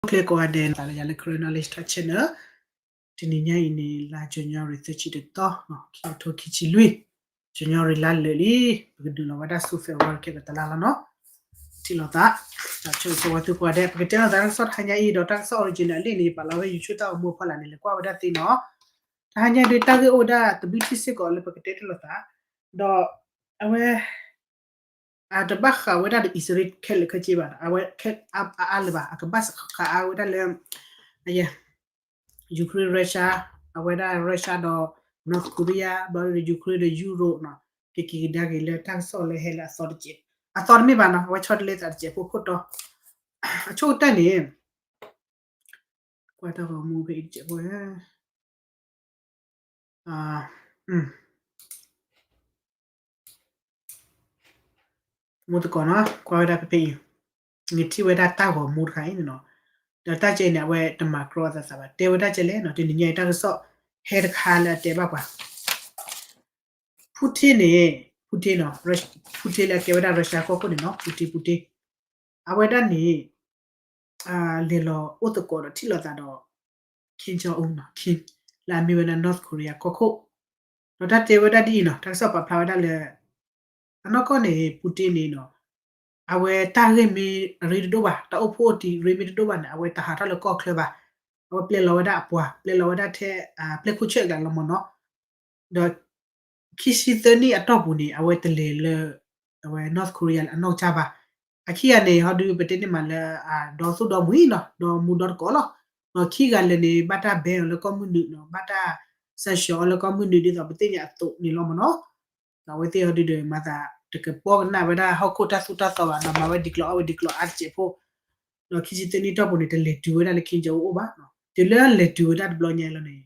အိၣ်ချ့ကိးဂၤဒဲး သးလၢယၤလၢ Karen Knowledge Talk Channel. တနံၤညါအံၤန့ၣ် လါ January သၢဆံတသီ, ခံကထိခံဆံလွံၢ်, January လါလၢာ်လံ, ပကဒုးလီၤဝဲဒၣ်ဆူ February ကဲပတလါလီၤနီၤ. ထံၣ်လိာ်သး, ဆိၣ်ဂ့ၤဆိၣ်ဝါသုကိးဂၤဒဲး, ပကတဲလိာ်သးတၢ်ကစီၣ်တဟါညါအံၤဒီး တၢ်ကစီၣ် original အလံာ်န့ၣ် ယပာ်လီၤဝဲ YouTube တၢ်ဂီၤမူအဖီလာ်န့ၣ် လဲၤကွၢ်ဝဲဒၣ်သ့နီၤ. တဟါညါဒုး တၢ်ဂ့ၢ်အိၣ်ဝဲဒၣ်တဘျုးထံၣ်စ့ၢ်ကီးလၢပကတဲထီၣ်လိာ်သး, ဒီးအဝဲ အတဘၣ်ဃးဝဲဒၣ်ဒီး အံၣ်စရ့လးခဲလၢာ်ခဲဆ့ဘၣ်, အဝဲအါလၢၤဘၣ်, အကဘၣ်ဃးအါဝဲဒၣ်လၢ Ukraine Russia, အဝဲဒၣ် Russia ဒီး North Korea ဘျီဒီး Ukraine ဒီး Europe နီၤ, ကက့ၤကဒါက့ၤလၢတၢ်ကစီၣ်လၢဟဲလၢအသီတစဲး, အသီတမ့ၢ်ဘၣ်နီၤ, အဝဲဆီတလဲသးတစဲးဖိခိၣ်တီ, အဆိကတၢၢ်န့ၣ် ကွၢ်တၢ်ဂီၤမူဖဲအံၤတစဲးဖိ မိၢ်သကိးနီၤ, ကွၢ်ဝဲဒၣ်ဖဲဖဲအံၤ, နထံၣ်ဝဲဒၣ်တၢ်ဂီၤမူတခါအံၤန့ၣ်နီၤ, ဒီးတၢ်ကဲန့ၣ် အဝဲတမၤကြီအသးသးဘၣ်, တဲဝဲဒၣ်ကဲလဲၣ်နီၤ, တနံၤညါအံၤတၢ်ကစီၣ်ဟဲတခါလၢအတဲဘၣ်ပှၤ Putin န့ၣ်, Putin နီၤ, Putin လၢအကဲဝဲဒၣ် Russia ကီၢ်ခိၣ်န့ၣ်နီၤ, Putin, Putin အဝဲဒၣ်န့ၣ် လဲၤလီၤအိၣ်သကိးဒီးထံၣ်လိာ်သးဒီး Kim Jong Un နီၤ, Kim လၢအမ့ၢ်ဝဲဒၣ် North Korea ကီၢ်ခိၣ်, ဒီးတၢ်တဲဝဲဒၣ်ဒ်အံၤနီၤ, တၢ်ကစီၣ်ပာ်ဖျါဝဲဒၣ်လၢ အနီၢ်ကီၢ်န့ၣ် Putin န့ၣ်နီၤ, အဝဲတၢ်ဂ့ၢ်မ့ၢ်အရ့တဒိၣ်ဘၣ်, တၢ်အိၣ်ဖှိၣ်အတံၤရ့မ့ၢ်တဒိၣ်ဘၣ်န့ၣ် အဝဲတဟးထီၣ်လၢကီၢ်ချၢဘၣ်, အဝဲပျဲလီၤဝဲဒၣ်အပှၤ, ပျဲလီၤဝဲဒၣ်ထဲ ပျဲၢ်ခိၣ်ဆၢၣ်အကျါလီၤမၢ်နီၤ, ဒီး ခံဆံသၢနံၣ်အတီၢ်ပူၤန့ၣ် အဝဲတလဲၤလၢ အဝဲ North Korea လၢအနီၢ်ကစၢ်ဘၣ်, အခံဂၤန့ၣ် ဟီဒုးပတဲန့ၢ်မးလၢ အဒီသိၣ်ဒီမုၢ်နီၤ, ဒီမူဒီတကိးလီၤ, ဒီးခံဂၤလၢာ်န့ၣ် ဘၣ်တၢ် ban အီၤလၢကီၢ်မုၢ်နုာ်နီၤ, ဘၣ်တၢ် sanction အီၤလၢကီၢ်မုၢ်နုာ် ဒ်သိးပသ့ၣ်ညါအသိးန့ၣ်လီၤမၢ်နီၤ, ဒီးအဝဲသ့ၣ်ဟီဒုးဒီး မၤသးတကပီၤကနၣ်ဝဲဒၣ်ဟီၣ်ခိၣ်တၢ်သူၣ်တၢ်သီဘၣ်နီၤ, မၤဝဲဒ်ကျိၤအီၣ်ဝဲဒ်ကျိၤအါတစဲးဖိ, ဒီးခံဆံသၢနံၣ်တီၢ်ပူၤန့ၣ် တလဲၤတုၤဝဲဒၣ်လၢ Kim Jong Un အိၣ်ဘၣ်, တုၤလၢလဲၤတုၤဝဲဒၣ်တဘျီညါလီၤန့ၣ်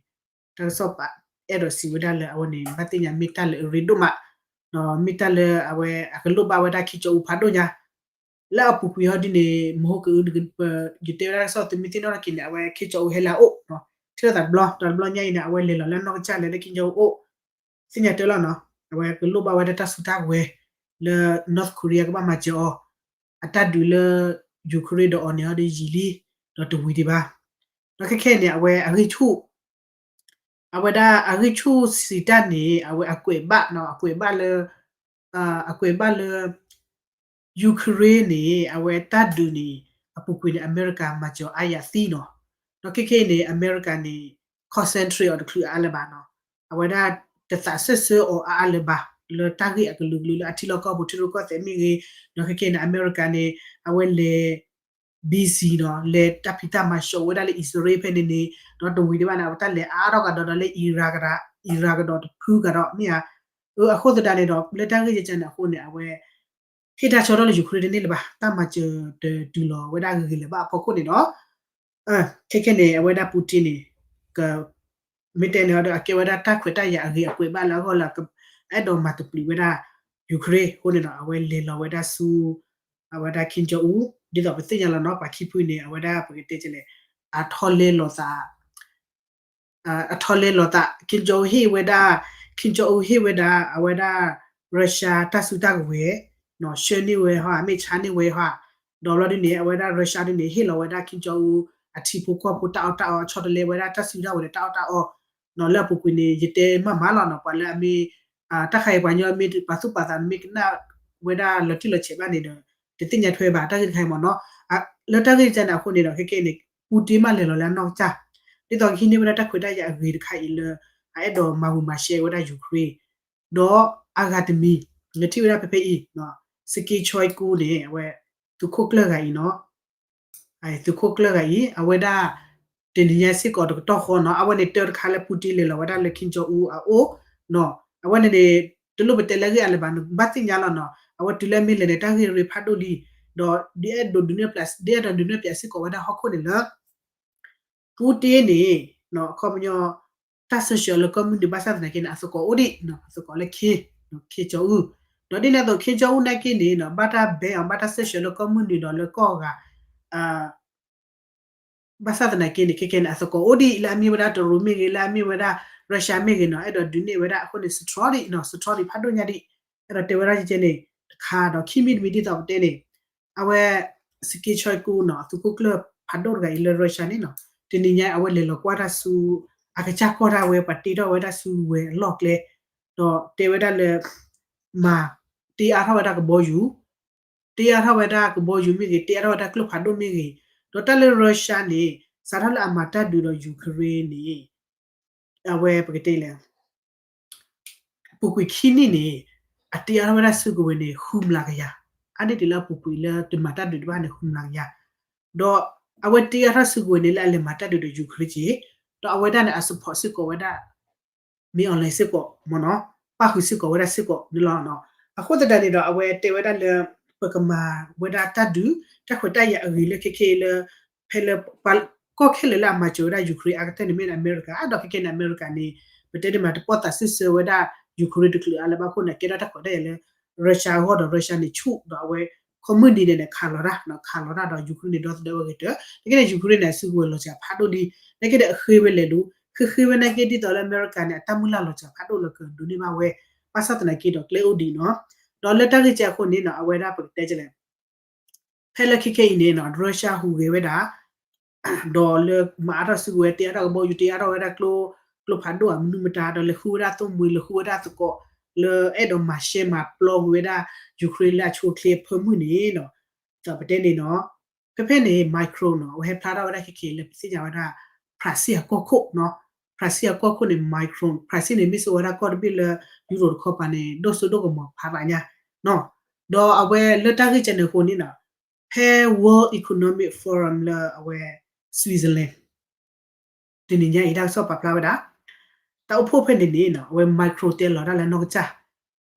တၢ်ကစီၣ်ပာ်အဲၣ်ဒိးစံးဝဲဒၣ်လၢအဝဲန့ၣ် ဘၣ်သ့ၣ်ညါမ့ၢ်တၢ်လၢအရ့ဒိၣ်မး, ဒီးမ့ၢ်တၢ်လၢအဝဲအကလိၣ်ဘၣ်ဝဲဒၣ် Kim Jong Un ဖးဒိၣ်ညါ, လၢအပူၤကွံာ်ဟီဒုးန့ၣ် မဟိကအု ယတဲဝဲဒၣ်တၢ်ကစီၣ်သုမ့ၢ်သ့ၣ်နီၣ်ထီၣ်က့ၤန့ၣ် အဝဲ Kim Jong Un ဟဲလၢအအိၣ်, ထံၣ်လိာ်သးတဘျီ, ဒီးတဘျီညါအံၤန့ၣ် အဝဲလဲၤလီၤလၢနီၢ်ကစၢ်လဲၤလၢ Kim Jong Un အိၣ်, သ့ၣ်ညါတၢ်လီၤနီၤ, အဝဲကလိၣ်ဘၣ်ဝဲဒၣ်တၢ်စုတၢ်ကဝဲၤ လၢ North Korea ကဘၣ်မၤစၢၤအီၤ, အတၢ်ဒုးလၢ Ukraine ဒီးအီၤန့ၣ်ဟီဒုးယံာ်လံ, ဒီးတဝံၤဒံးဘၣ်, ဒီးခဲခဲအံၤန့ၣ် အဝဲအဂံၢ်ဆူၣ် အဝဲဒၣ်အဂံၢ်ဆူၣ်စံးတၢ်န့ၣ် အဝဲအကွဲးဘၣ်နီၤ, အကွဲးဘၣ်လၢ အကွဲးဘၣ်လၢ Ukraine န့ၣ် အဝဲတၢ်ဒုးန့ၣ် အပူၤကွံာ်န့ၣ် အမဲရကၤမၤစၢၤအါယၤသံနီၤ, ဒီးခဲခဲအံၤန့ၣ် အမဲရကၤန့ၣ် concentrate အီၤတချုးအါလၢၤဘၣ်နီၤ, အဝဲဒၣ်တသးစၢၢ်ဆၢအီၤအါအါလၢၤဘၣ် လၢတၢ်ဂ့ၢ်အကလုာ်ကလုာ်လၢအထံလီၢ်ကီၢ်ပူၤ ထံရူၢ်ကီၢ်သဲးမ့ၢ်ဂ့ၤ, ဒီးခဲခဲအံၤန့ၣ် အမဲရကၤန့ၣ် အဝဲလဲၤ busy နီၤ, လဲၤတၢ်ဖံးတၢ်မၤဆှိးဝဲဒၣ်လၢအံၣ်စရ့လးဖဲန့ၣ်န့ၣ်, ဒီးတဝံၤဒံးဘၣ်န့ၣ် အဝဲတၢ်လဲၤအါထီၣ်ကဒီးဒီးလၢ Iran ကဒီး, Iran ကဒီးတဖုကဒီးမ့ၢ်ဧါ, အဃိသတးန့ၣ်ဒီး လၢတၢ်ဂ့ၢ်ကဲန့ၣ်အဃိန့ၣ် အဝဲ ဟ့ၣ်တၢ်ဆၢထၢၣ်လၢ Ukraine တန့ၢ်လၢၤဘၣ်, တၢ်မၤစၢၤတတုၤလီၤဝဲဒၣ်ဂ့ၤဂ့ၤလၢၤဘၣ်အဖီခိၣ်န့ၣ်ဒီး ခဲခဲန့ၣ် အဝဲဒၣ် Putin န့ၣ် က မ့ၢ်တဲန့ၣ်ဒီး အကဲဝဲဒၣ်တၢ်ခွဲးတၢ်ယာ်အဂ့ၤအကွဲးဘၣ်လၢအဂီၢ်လၢ အဲၣ်ဒိးမၤတပျုာ်ဝဲဒၣ် Ukraine အဃိန့ၣ်ဒီး အဝဲလဲၤလီၤဝဲဒၣ်ဆူ အဝဲဒၣ် Kim Jong Un ဒ်သိးပသ့ၣ်ညါလီၤနီၤ, ပှၤခံဖုန့ၣ် အဝဲဒၣ်ပကတဲလဲၣ် အထီလဲလိာ်သး အထီလဲလိာ်သး Kim Jong Un ဟ့ၣ်ဝဲဒၣ် Kim Jong Un ဟ့ၣ်ဝဲဒၣ် အဝဲဒၣ် Russia တၢ်စုတၢ်ကဝဲၤ ဆှၢန့ၢ်ဝဲဟီ မ့ၢ်ဆါန့ၢ်ဝဲဟီ, ဒီးဘျီဒ်န့ၣ် အဝဲဒၣ် Russia ဒ်န့ၣ် ဟ့ၣ်လီၤဝဲဒၣ် Kim Jong Un အထံဖိကီၢ်ဖိတၢ်အီၣ်တၢ်အီ ဆီတလဲဝဲဒၣ်တၢ်စုတၢ်ကဝဲၤဒီးတၢ်အီၣ်တၢ်အီ, လၢအပူၤကွံာ်န့ၣ် ယတဲမးမးလီၤနီၤ, ပှၤလၢအမ့ၢ် တၢ်ခါအံၤပှၤညီမ့ၢ်ပာ်သူၣ်ပာ်သး မ့ၢ်ကနၣ်ဝဲဒၣ်လီၤတံၢ်လီၤဆဲးဘၣ်န့ၣ်ဒီး တသ့ၣ်ညါထွဲဘၣ် တၢ်ဂ့ၢ်တခါအံၤမ့ၢ်နီၤ, လၢတၢ်ဂ့ၢ်ကဲန့ၣ်အဃိန့ၣ်ဒီး ခဲကဲန့ၣ် Putin မးလဲၤလီၤလၢအနီၢ်ကစၢ် ဒ်သိးကဟံးန့ၢ်ဝဲဒၣ်တၢ်ခွဲးတၢ်ယာ်အဂ့ၤတခါအံၤလၢ အအဲၣ်ဒိးမၤဝံၤမၤရှဲဝဲဒၣ် Ukraine, ဒီးအဂၤတမံၤ နထံၣ်ဝဲဒၣ်ဖဲဖဲအံၤ Sergei Shoigu န့ၣ် အဝဲ သုးခိၣ်ကျၢၢ်ဂၤအံၤနီၤ သုးခိၣ်ကျၢၢ်ဂၤအံၤ အဝဲဒၣ် တနံၤညါစ့ၢ်ကီးတကတီၢ်ဃီနီၤ အဝဲန့ၣ်တၢ်တခါလၢ Putin လဲၤလီၤဝဲဒၣ်လၢ Kim Jong Un အအိၣ်နီၤ အဝဲန့ၣ်န့ၣ် တလိၣ်ပတဲလၢအဂ့ၢ်အါလၢၤဘၣ် နဘၣ်သ့ၣ်ညါလီၤနီၤ အဝဲတုၤလၢအမ့ၢ်လဲၤန့ၣ် တၢ်ဂ့ၢ်ရ့ဖးဒိၣ်လံ ဒီးဒ်အဲၣ်ဒိးဒုးနဲၣ်ပျး ဒ်အဲၣ်ဒိးဒုးနဲၣ်ပျးစ့ၢ်ကီးဝဲဒၣ်ဟီၣ်ခိၣ်န့ၣ်လၢ Putin န့ၣ် အခီပညီ တၢ်ဆၢၣ်ဆၢလၢကီၢ်မုၢ်နုာ်ဘၣ်ဆၣ်သနာ်က့န့ၣ် အသကိးအိၣ်ဒံး အသကိးလၢ Kim Jong Un ဒီးဒ်န့ၣ်အသိး Kim Jong Un နာ်က့န့ၣ် ဘၣ်တၢ် ban အီၤ ဘၣ်တၢ်ဆၢၣ်ဆၢလၢကီၢ်မုၢ်နုာ်ဒီးလၢကီၢ်ဂၤ ဘၣ်ဆၣ်သနာ်က့န့ၣ် ခဲကဲန့ၣ် အသကိးအိၣ်ဒံး လၢအမ့ၢ်ဝဲဒၣ်တရူးမ့ၢ်ဂ့ၤ လၢအမ့ၢ်ဝဲဒၣ် Russia မ့ၢ်ဂ့ၤနီၤ အဲၣ်ဒိးဒုးနဲၣ်ဝဲဒၣ်အဃိန့ၣ် စထြီဒံး စထြီဒံးဖးဒိၣ်ညါဒံး အဲၣ်ဒိးတဲဝဲဒၣ်ကဲန့ၣ် တခါဒီး ခံမံၤတမံၤဒ်သိးပတဲန့ၣ် အဝဲ Sergei Shoigu နီၤ သုးခိၣ်ကျၢၢ် ဖးဒိၣ်တဂၤအံၤလၢ Russia န့ၣ်နီၤ, တနံၤညါအဝဲလဲၤလီၤကွၢ်တၢ်ဆူ အကစၢ်ကီၢ်ဒၣ်ဝဲ ပှၤတ့ထီၣ်ဝဲဒၣ်စုကဝဲၤအလီၢ်ကျဲ, ဒီးတဲဝဲဒၣ်လၢ မၤ တ့အါထီၣ်ဝဲဒၣ်ကဘီယူၤ, တ့အါထီၣ်ဝဲဒၣ်ကဘီယူၤမ့ၢ်ဂ့ၤ, တ့အါထီၣ်ဝဲဒၣ်ကျိဖးဒိၣ်မ့ၢ်ဂ့ၤ, ဒီးတၢ်လၢ Russia န့ၣ် စးထီၣ်လၢအမၤတၢ်ဒုးဒီး Ukraine န့ၣ် အဝဲပကတဲလဲၣ် ပူၤကွံာ်ခံနံၣ်န့ၣ် အတ့အါထီၣ်ဝဲဒၣ်စုကဝဲၤန့ၣ် ဃုမျးကယၤ, အါန့ၢ်တုၤလၢအပူၤကွံာ်လၢတမၤတၢ်ဒုးတဘၣ်န့ၣ် ဃုမျးကယၤ, ဒီးအဝဲတ့အါထီၣ်စုကဝဲၤန့ၣ်လၢအလဲၤမၤတၢ်ဒုးဒီး Ukraine က့, ဒီးအဝဲဒၣ်န့ၣ် အ support စ့ၢ်ကီးဝဲဒၣ် မ့ၢ် online စ့ၢ်ကီးမ့ၢ်နီၤ, ပၣ်ဃုာ်စ့ၢ်ကီးဝဲဒၣ်စ့ၢ်ကီးန့ၣ်လီၤ. အဃိသတးန့ၣ်ဒီး အဝဲတဲဝဲဒၣ်လၢ ပကမၤဝဲဒၣ်တၢ်ဒုး တၢ်ခွဲးတၢ်ယာ်အဂ့ၤလၢခဲခဲအံၤလၢ ဖဲလၢ ကီၢ်ခဲလၢာ်လၢအမၤစၢၤဝဲဒၣ် Ukraine အါကတၢၢ်န့ၣ်မ့ၢ်ဒၣ်အမဲရကၤ, ဒီးခဲခဲန့ၣ် အမဲရကၤန့ၣ် ပတဲဒ်မး တပီၣ်သးစံးဆၢဝဲဒၣ် Ukraine တချုးအါလၢၤဘၣ်အဃိန့ၣ် ကဲထီၣ်တၢ်ခွဲးတၢ်ယာ်လၢ Russia အဂီၢ်ဒီး Russia န့ၣ်ဆူၣ်ဒီးအဝဲ ခီမုၢ်နံၤန့ၣ်န့ၣ် ခးလီၤတၢ် ခးလီၤတၢ်ဒီး Ukraine န့ၣ် ဒီသဒၢဝဲဂ့ၤတၢၢ်, နက့န့ၣ် Ukraine န့ၣ် အစုကဝဲၤလီၤစှၤဖးဒိၣ်လံ, နက့ဒီးအဃ့ဝဲလဲၤဒိ, ဃ့ဃ့ဝဲနက့ဒ်သိးလၢအမဲရကၤန့ၣ် အတၢ်မုၢ်လၢ်လီၤစှၤဖးဒိၣ်လၢကဒိးန့ၢ်ဘၣ်ဝဲ, ဘၣ်ဆၣ်သနာ်က့ဒီးကျဲအိၣ်ဒံးနီၤ, ဒီးလၢတၢ်ဂ့ၢ်ကဲအဃိန့ၣ်နီၤ အဝဲဒၣ်ပကတဲလဲၣ် ဖဲလၢခဲခဲအံၤန့ၣ်နီၤ Russia ဟူးဂဲၤဝဲဒၣ် ဒီးလၢမၤအါထီၣ်စုကဝဲၤ တ့အါထီၣ်ကဘီယူၤ တ့အါထီၣ်ဝဲဒၣ်ကျိ ကျိဖးဒိၣ်အမနုၤမတၤ ဒီးလဲၤဃုဝဲဒၣ်သိၣ်မှံၤ လဲၤဃုဝဲဒၣ်သကိး လၢအဲၣ်ဒိးမၤရှဲမၤပျီကွံာ်ဝဲဒၣ် Ukraine လၢအဆိအချ့အဖၢမုၢ်န့ၣ်နီၤ, ဒီးပတဲန့ၣ်နီၤ ဖဲဖဲန့ၣ် Macron နီၤ အဝဲဟဲဖျါထီၣ်ဝဲဒၣ်ခဲခဲလၢပသ့ၣ်ညါဝဲဒၣ် Brussels အကီၢ်ခိၣ်နီၤ, Brussels အကီၢ်ခိၣ်န့ၣ် Macron, Brussels န့ၣ် မ့ၢ်စ့ၢ်ဝဲဒၣ်ကီၢ်တဘ့ၣ်လၢ ယူရိၤတခီပၤန့ၣ် ဒိၣ်စိဒိၣ်ကမီၤဖးသးညါ ဒီးအဝဲလၢတၢ်ဂ့ၢ်ကဲန့ၣ်အဃိန့ၣ်နီၤ ဖဲ World Economic Forum လၢအဝဲ Switzerland တနံၤညါအံၤ တၢ်ကစီၣ်ပာ်ဖျါဝဲဒၣ် တၢ်အိၣ်ဖှိၣ်ဖဲန့ၣ်န့ၣ်နီၤ အဝဲ Macron တဲလီၤတၢ်လၢနီၢ်ကစၢ်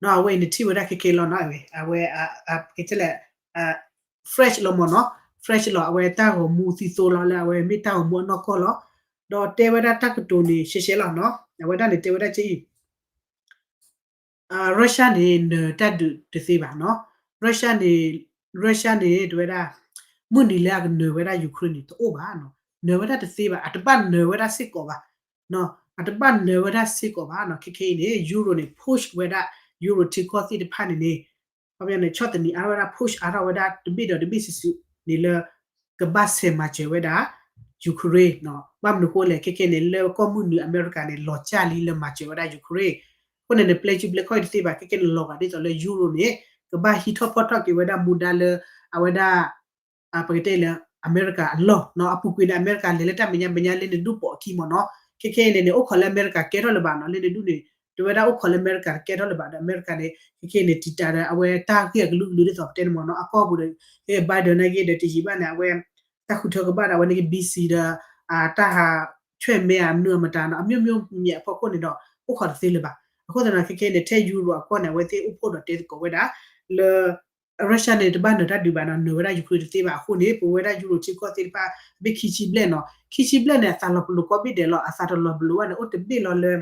နီၤ အဝဲအံၤန့ၣ်ထံၣ်ဝဲဒၣ်ခဲခဲလီၤနီၤ အဝဲ အဝဲ ကတဲလဲၣ် French လီၤမ့ၢ်နီၤ French လီၤ အဝဲတၢ်ဂီၤမူသံသိလီၤလၢအဝဲမ့ၢ်တၢ်ဂီၤမူအနီၢ်ကီၢ်လီၤ ဒီးတဲဝဲဒၣ်တၢ်ကတိၤန့ၣ် ရှဲရှဲလီၤနီၤ အဝဲဒၣ်န့ၣ်တဲဝဲဒၣ်ကဲအံၤ Russia န့ၣ် နၢၤတၢ်ဒုးတသ့ဘၣ်နီၤ Russia န့ၣ် Russia န့ၣ် တဲဝဲဒၣ် မုၢ်နံၤလၢအကနၢၤဝဲဒၣ် Ukraine န့ၣ် တအိၣ်ဘၣ်နီၤ နၢၤဝဲဒၣ်တသ့ဘၣ် အတဘၣ်နၢၤဝဲဒၣ်စ့ၢ်ကီးဘၣ် အတဘၣ်နၢၤဝဲဒၣ်စ့ၢ်ကီးဘၣ်နီၤ ခဲခဲအံၤန့ၣ် ယူရိၤန့ၣ် push ဝဲဒၣ် ယူရိၤထံကီၢ်သ့ၣ်တဖၣ်န့ၣ်န့ၣ် ခီပညီန့ၣ် ဆီၣ်သနံးအါထီၣ်ဝဲဒၣ် push အါထီၣ်ဝဲဒၣ်တဘ့ၣ်ဒီးတဘ့ၣ်စုာ်စုာ်န့ၣ်လၢ ကဘၣ်ဆဲးမၤစၢၤဝဲဒၣ် Ukraine နီၤ ဘၣ်မနုၤအဃိလဲၣ် ခဲခဲန့ၣ် လၢကီၢ်မုၢ်နုာ်အမဲရကၤန့ၣ် လီၤစၢ်လံလၢမၤစၢၤဝဲဒၣ် Ukraine အဃိန့ၣ်န့ၣ် ပျဲစုပျဲခီၣ်အံၤတသ့ဘၣ် ခဲခဲန့ၣ် လီၤဂာ်ဒ်သိးလၢယူရိၤန့ၣ် ကဘၣ်ဟံးထီၣ်ဖီၣ်ထီၣ်က့ၤဝဲဒၣ်မူဒါလၢ အဝဲဒၣ် ပကတဲလၢ အမဲရကၤအလီၢ်နီၤ အပူၤကွံာ်န့ၣ် အမဲရကၤလဲၤလၢတၢ်မဲာ်ညါမဲာ်ညါလၢနဒူၣ်ပိာ်အခံမ့ၢ်နီၤ ခဲခဲအံၤန့ၣ်န့ၣ် အိၣ်ခိးလၢအမဲရကၤကဲထီၣ်လၢၤဘၣ်နီၤ လၢနဒူၣ်န့ၣ် တဲဝဲဒၣ်အိၣ်ခိးလၢအမဲရကၤတကဲထီၣ်လၢၤဘၣ်ဒီး အမဲရကၤန့ၣ် ခဲခဲအံၤန့ၣ် တံာ်တာ်ဒီး အဝဲတၢ်ဂ့ၢ်အကလုာ်ကလုာ်ဒ်သိးပတဲန့ၣ်မ့ၢ်နီၤ အကီၢ်ပူၤဒီး Biden နာ်က့ဒီးတယံာ်ဘၣ်န့ၣ် အဝဲ တၢ်ဃုထၢကဘၣ်ဒီး အဝဲန့ၣ်က့ B C ဒီး တၢ်ဟးဆွဲၣ်မဲအမနုၤအမတၤနီၤ အမျိုးမျိုးမံၤအဖီခိၣ်န့ၣ်ဒီး အိၣ်ခိးတသ့လၢၤဘၣ် အဃိသတးန့ၣ် ခဲခဲအံၤန့ၣ် ထဲယူရိၤအကီၢ်န့ၣ် အဝဲသ့ၣ်အိၣ်ဖှိၣ်ဒီးတဲသကိးဝဲဒၣ် လၢ Russia န့ၣ် တဘၣ်နၢၤတၢ်ဒုးဘၣ်နီၤ နၢၤဝဲဒၣ် Ukraine တသ့ဘၣ်အဃိန့ၣ် ပဝဲဒၣ်ယူရိၤထံကီၢ်သ့ၣ်တဖၣ် တဘ့ၣ်ခံဆံဘျဲၣ်နီၤ ခံဆံဘျဲၣ်န့ၣ် အသးလီၤပလိာ်ကိးဘ့ၣ်ဒဲးလီၤ အသးတလီၤပလိာ်ဘၣ်န့ၣ် အိၣ်တဘ့ၣ်လီၤလၢ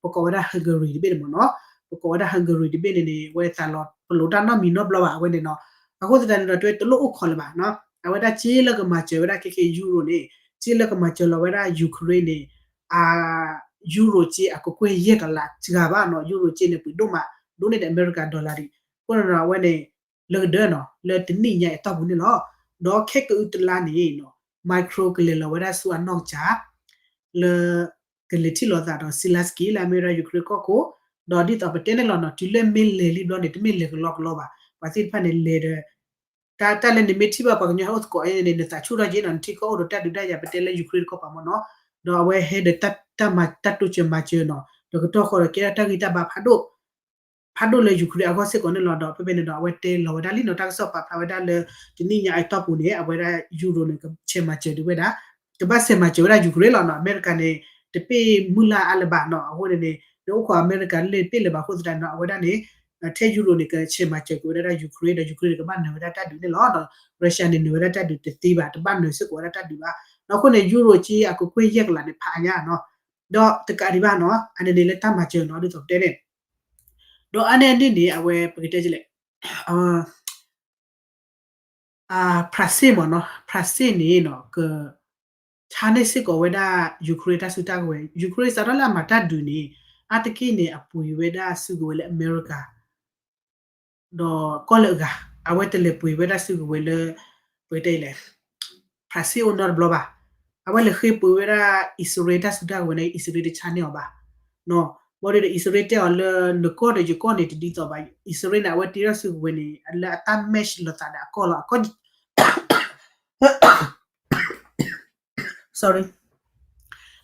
ပကိးဝဲဒၣ် Hungary တဘ့ၣ်န့ၣ်မ့ၢ်နီၤ ပကိးဝဲဒၣ် Hungary တဘ့ၣ်န့ၣ်န့ၣ် အဝဲသးလီၤပလိာ်တၢ်နီတမံၤနီတဘျီဘၣ် အဝဲန့ၣ်နီၤ အဃိသတးန့ၣ်ဒီး တဝဲတလိၣ်အိၣ်ခိးလၢၤဘၣ်နီၤ အဝဲဒၣ်က့လၢကမၤစၢၤဝဲဒၣ်ခဲခဲယူရိၤန့ၣ် က့လၢကမၤစၢၤလီၤဝဲဒၣ် Ukraine န့ၣ် အ ယူရိၤက့အကကွဲၢ်ယဲၢ်ကလးစှၤဘၣ်နီၤ ယူရိၤက့န့ၣ် ပှ့ၤဒိၣ်မး ဒိၣ်န့ၢ်ဒီးအမဲရကၤ dollar ဒံး အဃိန့ၣ်ဒီး အဝဲန့ၣ် လၢကဒၢနီၤ လၢတနံၣ်ညါအတီၢ်ပူၤန့ၣ်လီၤ ဒီးခဲကအုတလါန့ၣ်နီၤ Macron ကလဲၤလီၤဝဲဒၣ်ဆူအနီၢ်ကစၢ် လၢ ကလဲၤထံၣ်လိာ်သးဒီး Zelenskyy လၢအမ့ၢ်ဝဲဒၣ် Ukraine ကီၢ်ခိၣ် ဒီးဒ်သိးပတဲန့ၣ်လီၤနီၤ တုၤလၢမ့ၢ်လဲၤလံဘျီန့ၣ် တမ့ၢ်လဲၤကလီကလီဘၣ် ပှၤသ့ၣ်တဖၣ်န့ၣ်လဲၤဒီး တၢ် တၢ်လၢနမ့ၢ်ထံၣ်ဘၣ်ပှၤကညီဟဲအိၣ်သကိးအံၤန့ၣ် နသးဆူၣ်ထီၣ်က့နီၤ နထံကီၢ်အိၣ်ဒီးတၢ်ဒုးတၢ်ယၤ ပတဲလၢ Ukraine တကီၢ်ပၤမ့ၢ်နီၤ ဒီးအဝဲဟဲဒီးတၢ်မၤ တၢ်တိစၢၤမၤစၢၤနီၤ ဒီးကတီၢ်ဃီဒီးကဲထီၣ်တၢ်ဂံၢ်တၢ်ဘါဖးဒိၣ် ဖးဒိၣ်လၢ Ukraine အဂီၢ်စ့ၢ်ကီးန့ၣ်လီၤ ဒီးဖဲဖဲန့ၣ်ဒီး အဝဲတဲလီၤဝဲဒၣ်လံနီၤ တၢ်ကစီၣ်ပာ်ဖျါဝဲဒၣ်လၢ တနံၣ်ညါအတီၢ်ပူၤန့ၣ် အဝဲဒၣ် ယူရိၤန့ၣ် ကဆဲးမၤစၢၤဒံးဝဲဒၣ် ကဘၣ်ဆဲးမၤစၢၤဝဲဒၣ် Ukraine လီၤနီၤ အမဲရကၤန့ၣ် တပ့ၢ်မုၢ်လၢ်အါလၢၤဘၣ်နီၤ အဃိန့ၣ်န့ၣ် နအိၣ်ခိးအမဲရကၤလၢတပ့ၢ်လၢၤဘၣ်အဃိသတးနီၤ အဝဲဒၣ်န့ၣ် ထဲယူရိၤန့ၣ် ကဆဲးမၤစၢၤက့ၤဝဲဒၣ် Ukraine ဒီး Ukraine န့ၣ် ကဘၣ်နၢၤဝဲဒၣ်တၢ်ဒုးန့ၣ်လီၤ ဒီး Russia န့ၣ် နၢၤဝဲဒၣ်တၢ်ဒုးတသ့ဘၣ် တဘၣ်နၢၤစ့ၢ်ကီးဝဲဒၣ်တၢ်ဒုးဘၣ် ဒီးအဃိန့ၣ် ယူရိၤက့အကကွဲၢ်ယဲၢ်ကလးန့ၣ် ဖးအါညါနီၤ ဒီးတကးဒံးဘၣ်နီၤ အန့ၣ်န့ၣ်လၢတၢ်မၤစၢၤနီၤ ဒ်သိးပတဲန့ၣ် ဒီးအါန့ၢ်အန့ၣ်န့ၣ် အဝဲပကတဲလဲၣ် ဖရၣ်စ့ၣ်မ့ၢ်နီၤ ဖရၣ်စ့ၣ်န့ၣ်နီၤ က ဆါန့ၢ်စ့ၢ်ကီးဝဲဒၣ် Ukraine တၢ်စုတၢ်ကဝဲၤ Ukraine စးထီၣ်လၢအမၤတၢ်ဒုးန့ၣ် အါတက့ၢ်န့ၣ် အပှ့ၤဝဲဒၣ်စုကဝဲၤလၢအမဲရကၤ ဒီးကီၢ်လၢအဂၤ အဝဲတလဲၤပှ့ၤဝဲဒၣ်စုကဝဲၤလၢ ပကတဲလဲၣ် ဖရၣ်စ့ၣ်အိၣ်နီတဘျီဘၣ်. အဝဲလဲၤဃ့ပှ့ၤဝဲဒၣ်အံၣ်စရ့လးတၢ်စုတၢ်ကဝဲၤန့ၣ် အံၣ်စရ့လးတဆါန့ၢ်အီၤဘၣ်. ဘၣ်ဒီးအံၣ်စရ့လးတဲအီၤလၢနကီၢ်ဒီးယကီၢ်န့ၣ်တဒ်သိးဘၣ်. အံၣ်စရ့လးန့ၣ် အဝဲတ့ထီၣ်စုကဝဲၤန့ၣ် လၢအတၢ် match လိာ်သးဒီးအကီၢ်လီၤ. အကီၢ် sorry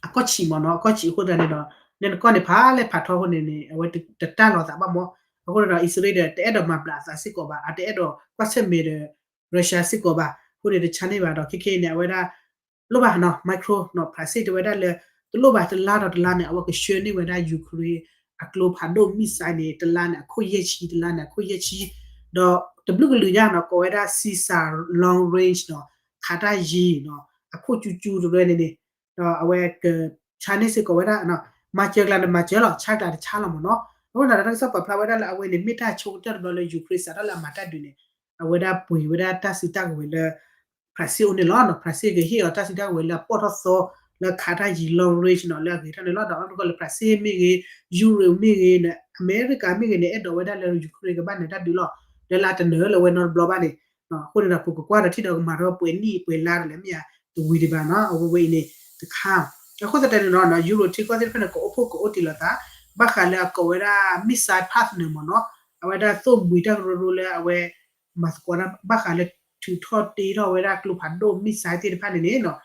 အကီၢ်ဆံးမ့ၢ်နီၤ, အကီၢ်ဆံးအဃိသတးန့ၣ်ဒီး နကီၢ်န့ၣ်ဖးလဲၢ်ဖးထီအဃိန့ၣ်န့ၣ် အဝဲတတၢ်လိာ်သးဘၣ်မ့ၢ်. အဃိန့ၣ်ဒီး အံၣ်စရ့လးဒီး တအဲၣ်ဒိးမၤဘျးအသးစ့ၢ်ကီးဘၣ်, အတအဲၣ်ဒိးကွၢ်ဆၢၣ်မဲာ်ဒီး Russia စ့ၢ်ကီးဘၣ်. အဃိန့ၣ် တဆါန့ၢ်ဘၣ်ဒီး ခဲခဲအံၤန့ၣ် အဝဲဒၣ် လိၣ်ဘၣ်နီၤ Macron နီၤ ဖရၣ်စ့ၣ်တဲဝဲဒၣ်လၢ တလိၣ်ဘၣ် တလါဒီးတလါန့ၣ် အဝဲကဆှၢန့ၢ်ဝဲဒၣ် Ukraine အကျိဖးဒိၣ် missile န့ၣ် တလါန့ၣ် အခိၣ်ယဲၢ်ဆံ, တလါန့ၣ် အခိၣ်ယဲၢ်ဆံ, ဒီးတဘျုးကလုာ်ညါနီၤ ကိးဝဲဒၣ် Caesar long range နီၤ ခးတၢ်ယံၤနီၤ အခိၣ်ကၠူကၠူတရၢန့ၣ်န့ၣ် ဒီးအဝဲကဆါန့ၢ်စ့ၢ်ကီးဝဲဒၣ် မၤစၢၤကျါန့ၣ်မၤစၢၤလီၤ, ဆါကျါတဆါလီၤမ့ၢ်နီၤ. အဃိန့ၣ်ဒီး တၢ်ကစီၣ်ပာ်ဖျါဝဲဒၣ်လၢအဝဲန့ၣ် မ့ၢ်တၢ်ဆိကတၢၢ်တဘျီလၢ Ukraine စးထီၣ်လၢအမၤတၢ်ဒုးန့ၣ် အဝဲဒၣ်ပှ့ၤဝဲဒၣ်တၢ်စုတၢ်ကဝဲၤလၢ ဖရၣ်စ့ၣ်အိၣ်န့ၣ်လီၤ. ဖရၣ်စ့ၣ်ကဟ့ၣ်အီၤတၢ်စုတၢ်ကဝဲၤလၢအပီၢ်ထီၣ်သီ လၢခးတၢ်ယံၤ long range နီၤ လၢအဂ့ၤထီၣ်န့ၣ်လီၤ. ဒီးအီၣ်တကီၢ်လၢ ဖရၣ်စ့ၣ်မ့ၢ်ဂ့ၤ, Europe မ့ၢ်ဂ့ၤ, အမဲရကၤမ့ၢ်ဂ့ၤန့ၣ် အဲၣ်ဒိးဝဲဒၣ်လၢ Ukraine ကဘၣ်နၢၤတၢ်ဒုးလီၤ. ဒီးလၢအတနၢၤလၢၤဝဲနီတဘျီဘၣ်န့ၣ် အဃိန့ၣ်ဒီး ပကကွၢ်ဒီးထံၣ်ဒီးကမၤထီၣ်ပှဲၤနံၣ်ပှဲၤလါဒီးလဲၣ်မ့ၢ်ဧါ တဝံၤဒံးဘၣ်နီၤ အဝဲဝဲအံၤန့ၣ်တခါ. အဃိသတးန့ၣ်ဒီး Europe ထံကီၢ်သ့ၣ်တဖၣ်န့ၣ် ကအိၣ်ဖှိၣ်ကအိၣ်တ့ၢ်လိာ်သး ဘၣ်ဃးလၢအကိးဝဲဒၣ် missile partner မ့ၢ်နီၤ အဝဲဒၣ်သိၣ်မှံၤတၢ်ကရၢကရိလၢအဝဲ မၤသကိးတၢ်ဘၣ်ဃးလၢ ထုးထီၣ်တ့ထီၣ်ဝဲဒၣ်ကျိဖးဒိၣ် missile သ့ၣ်တဖၣ်န့ၣ်န့ၣ်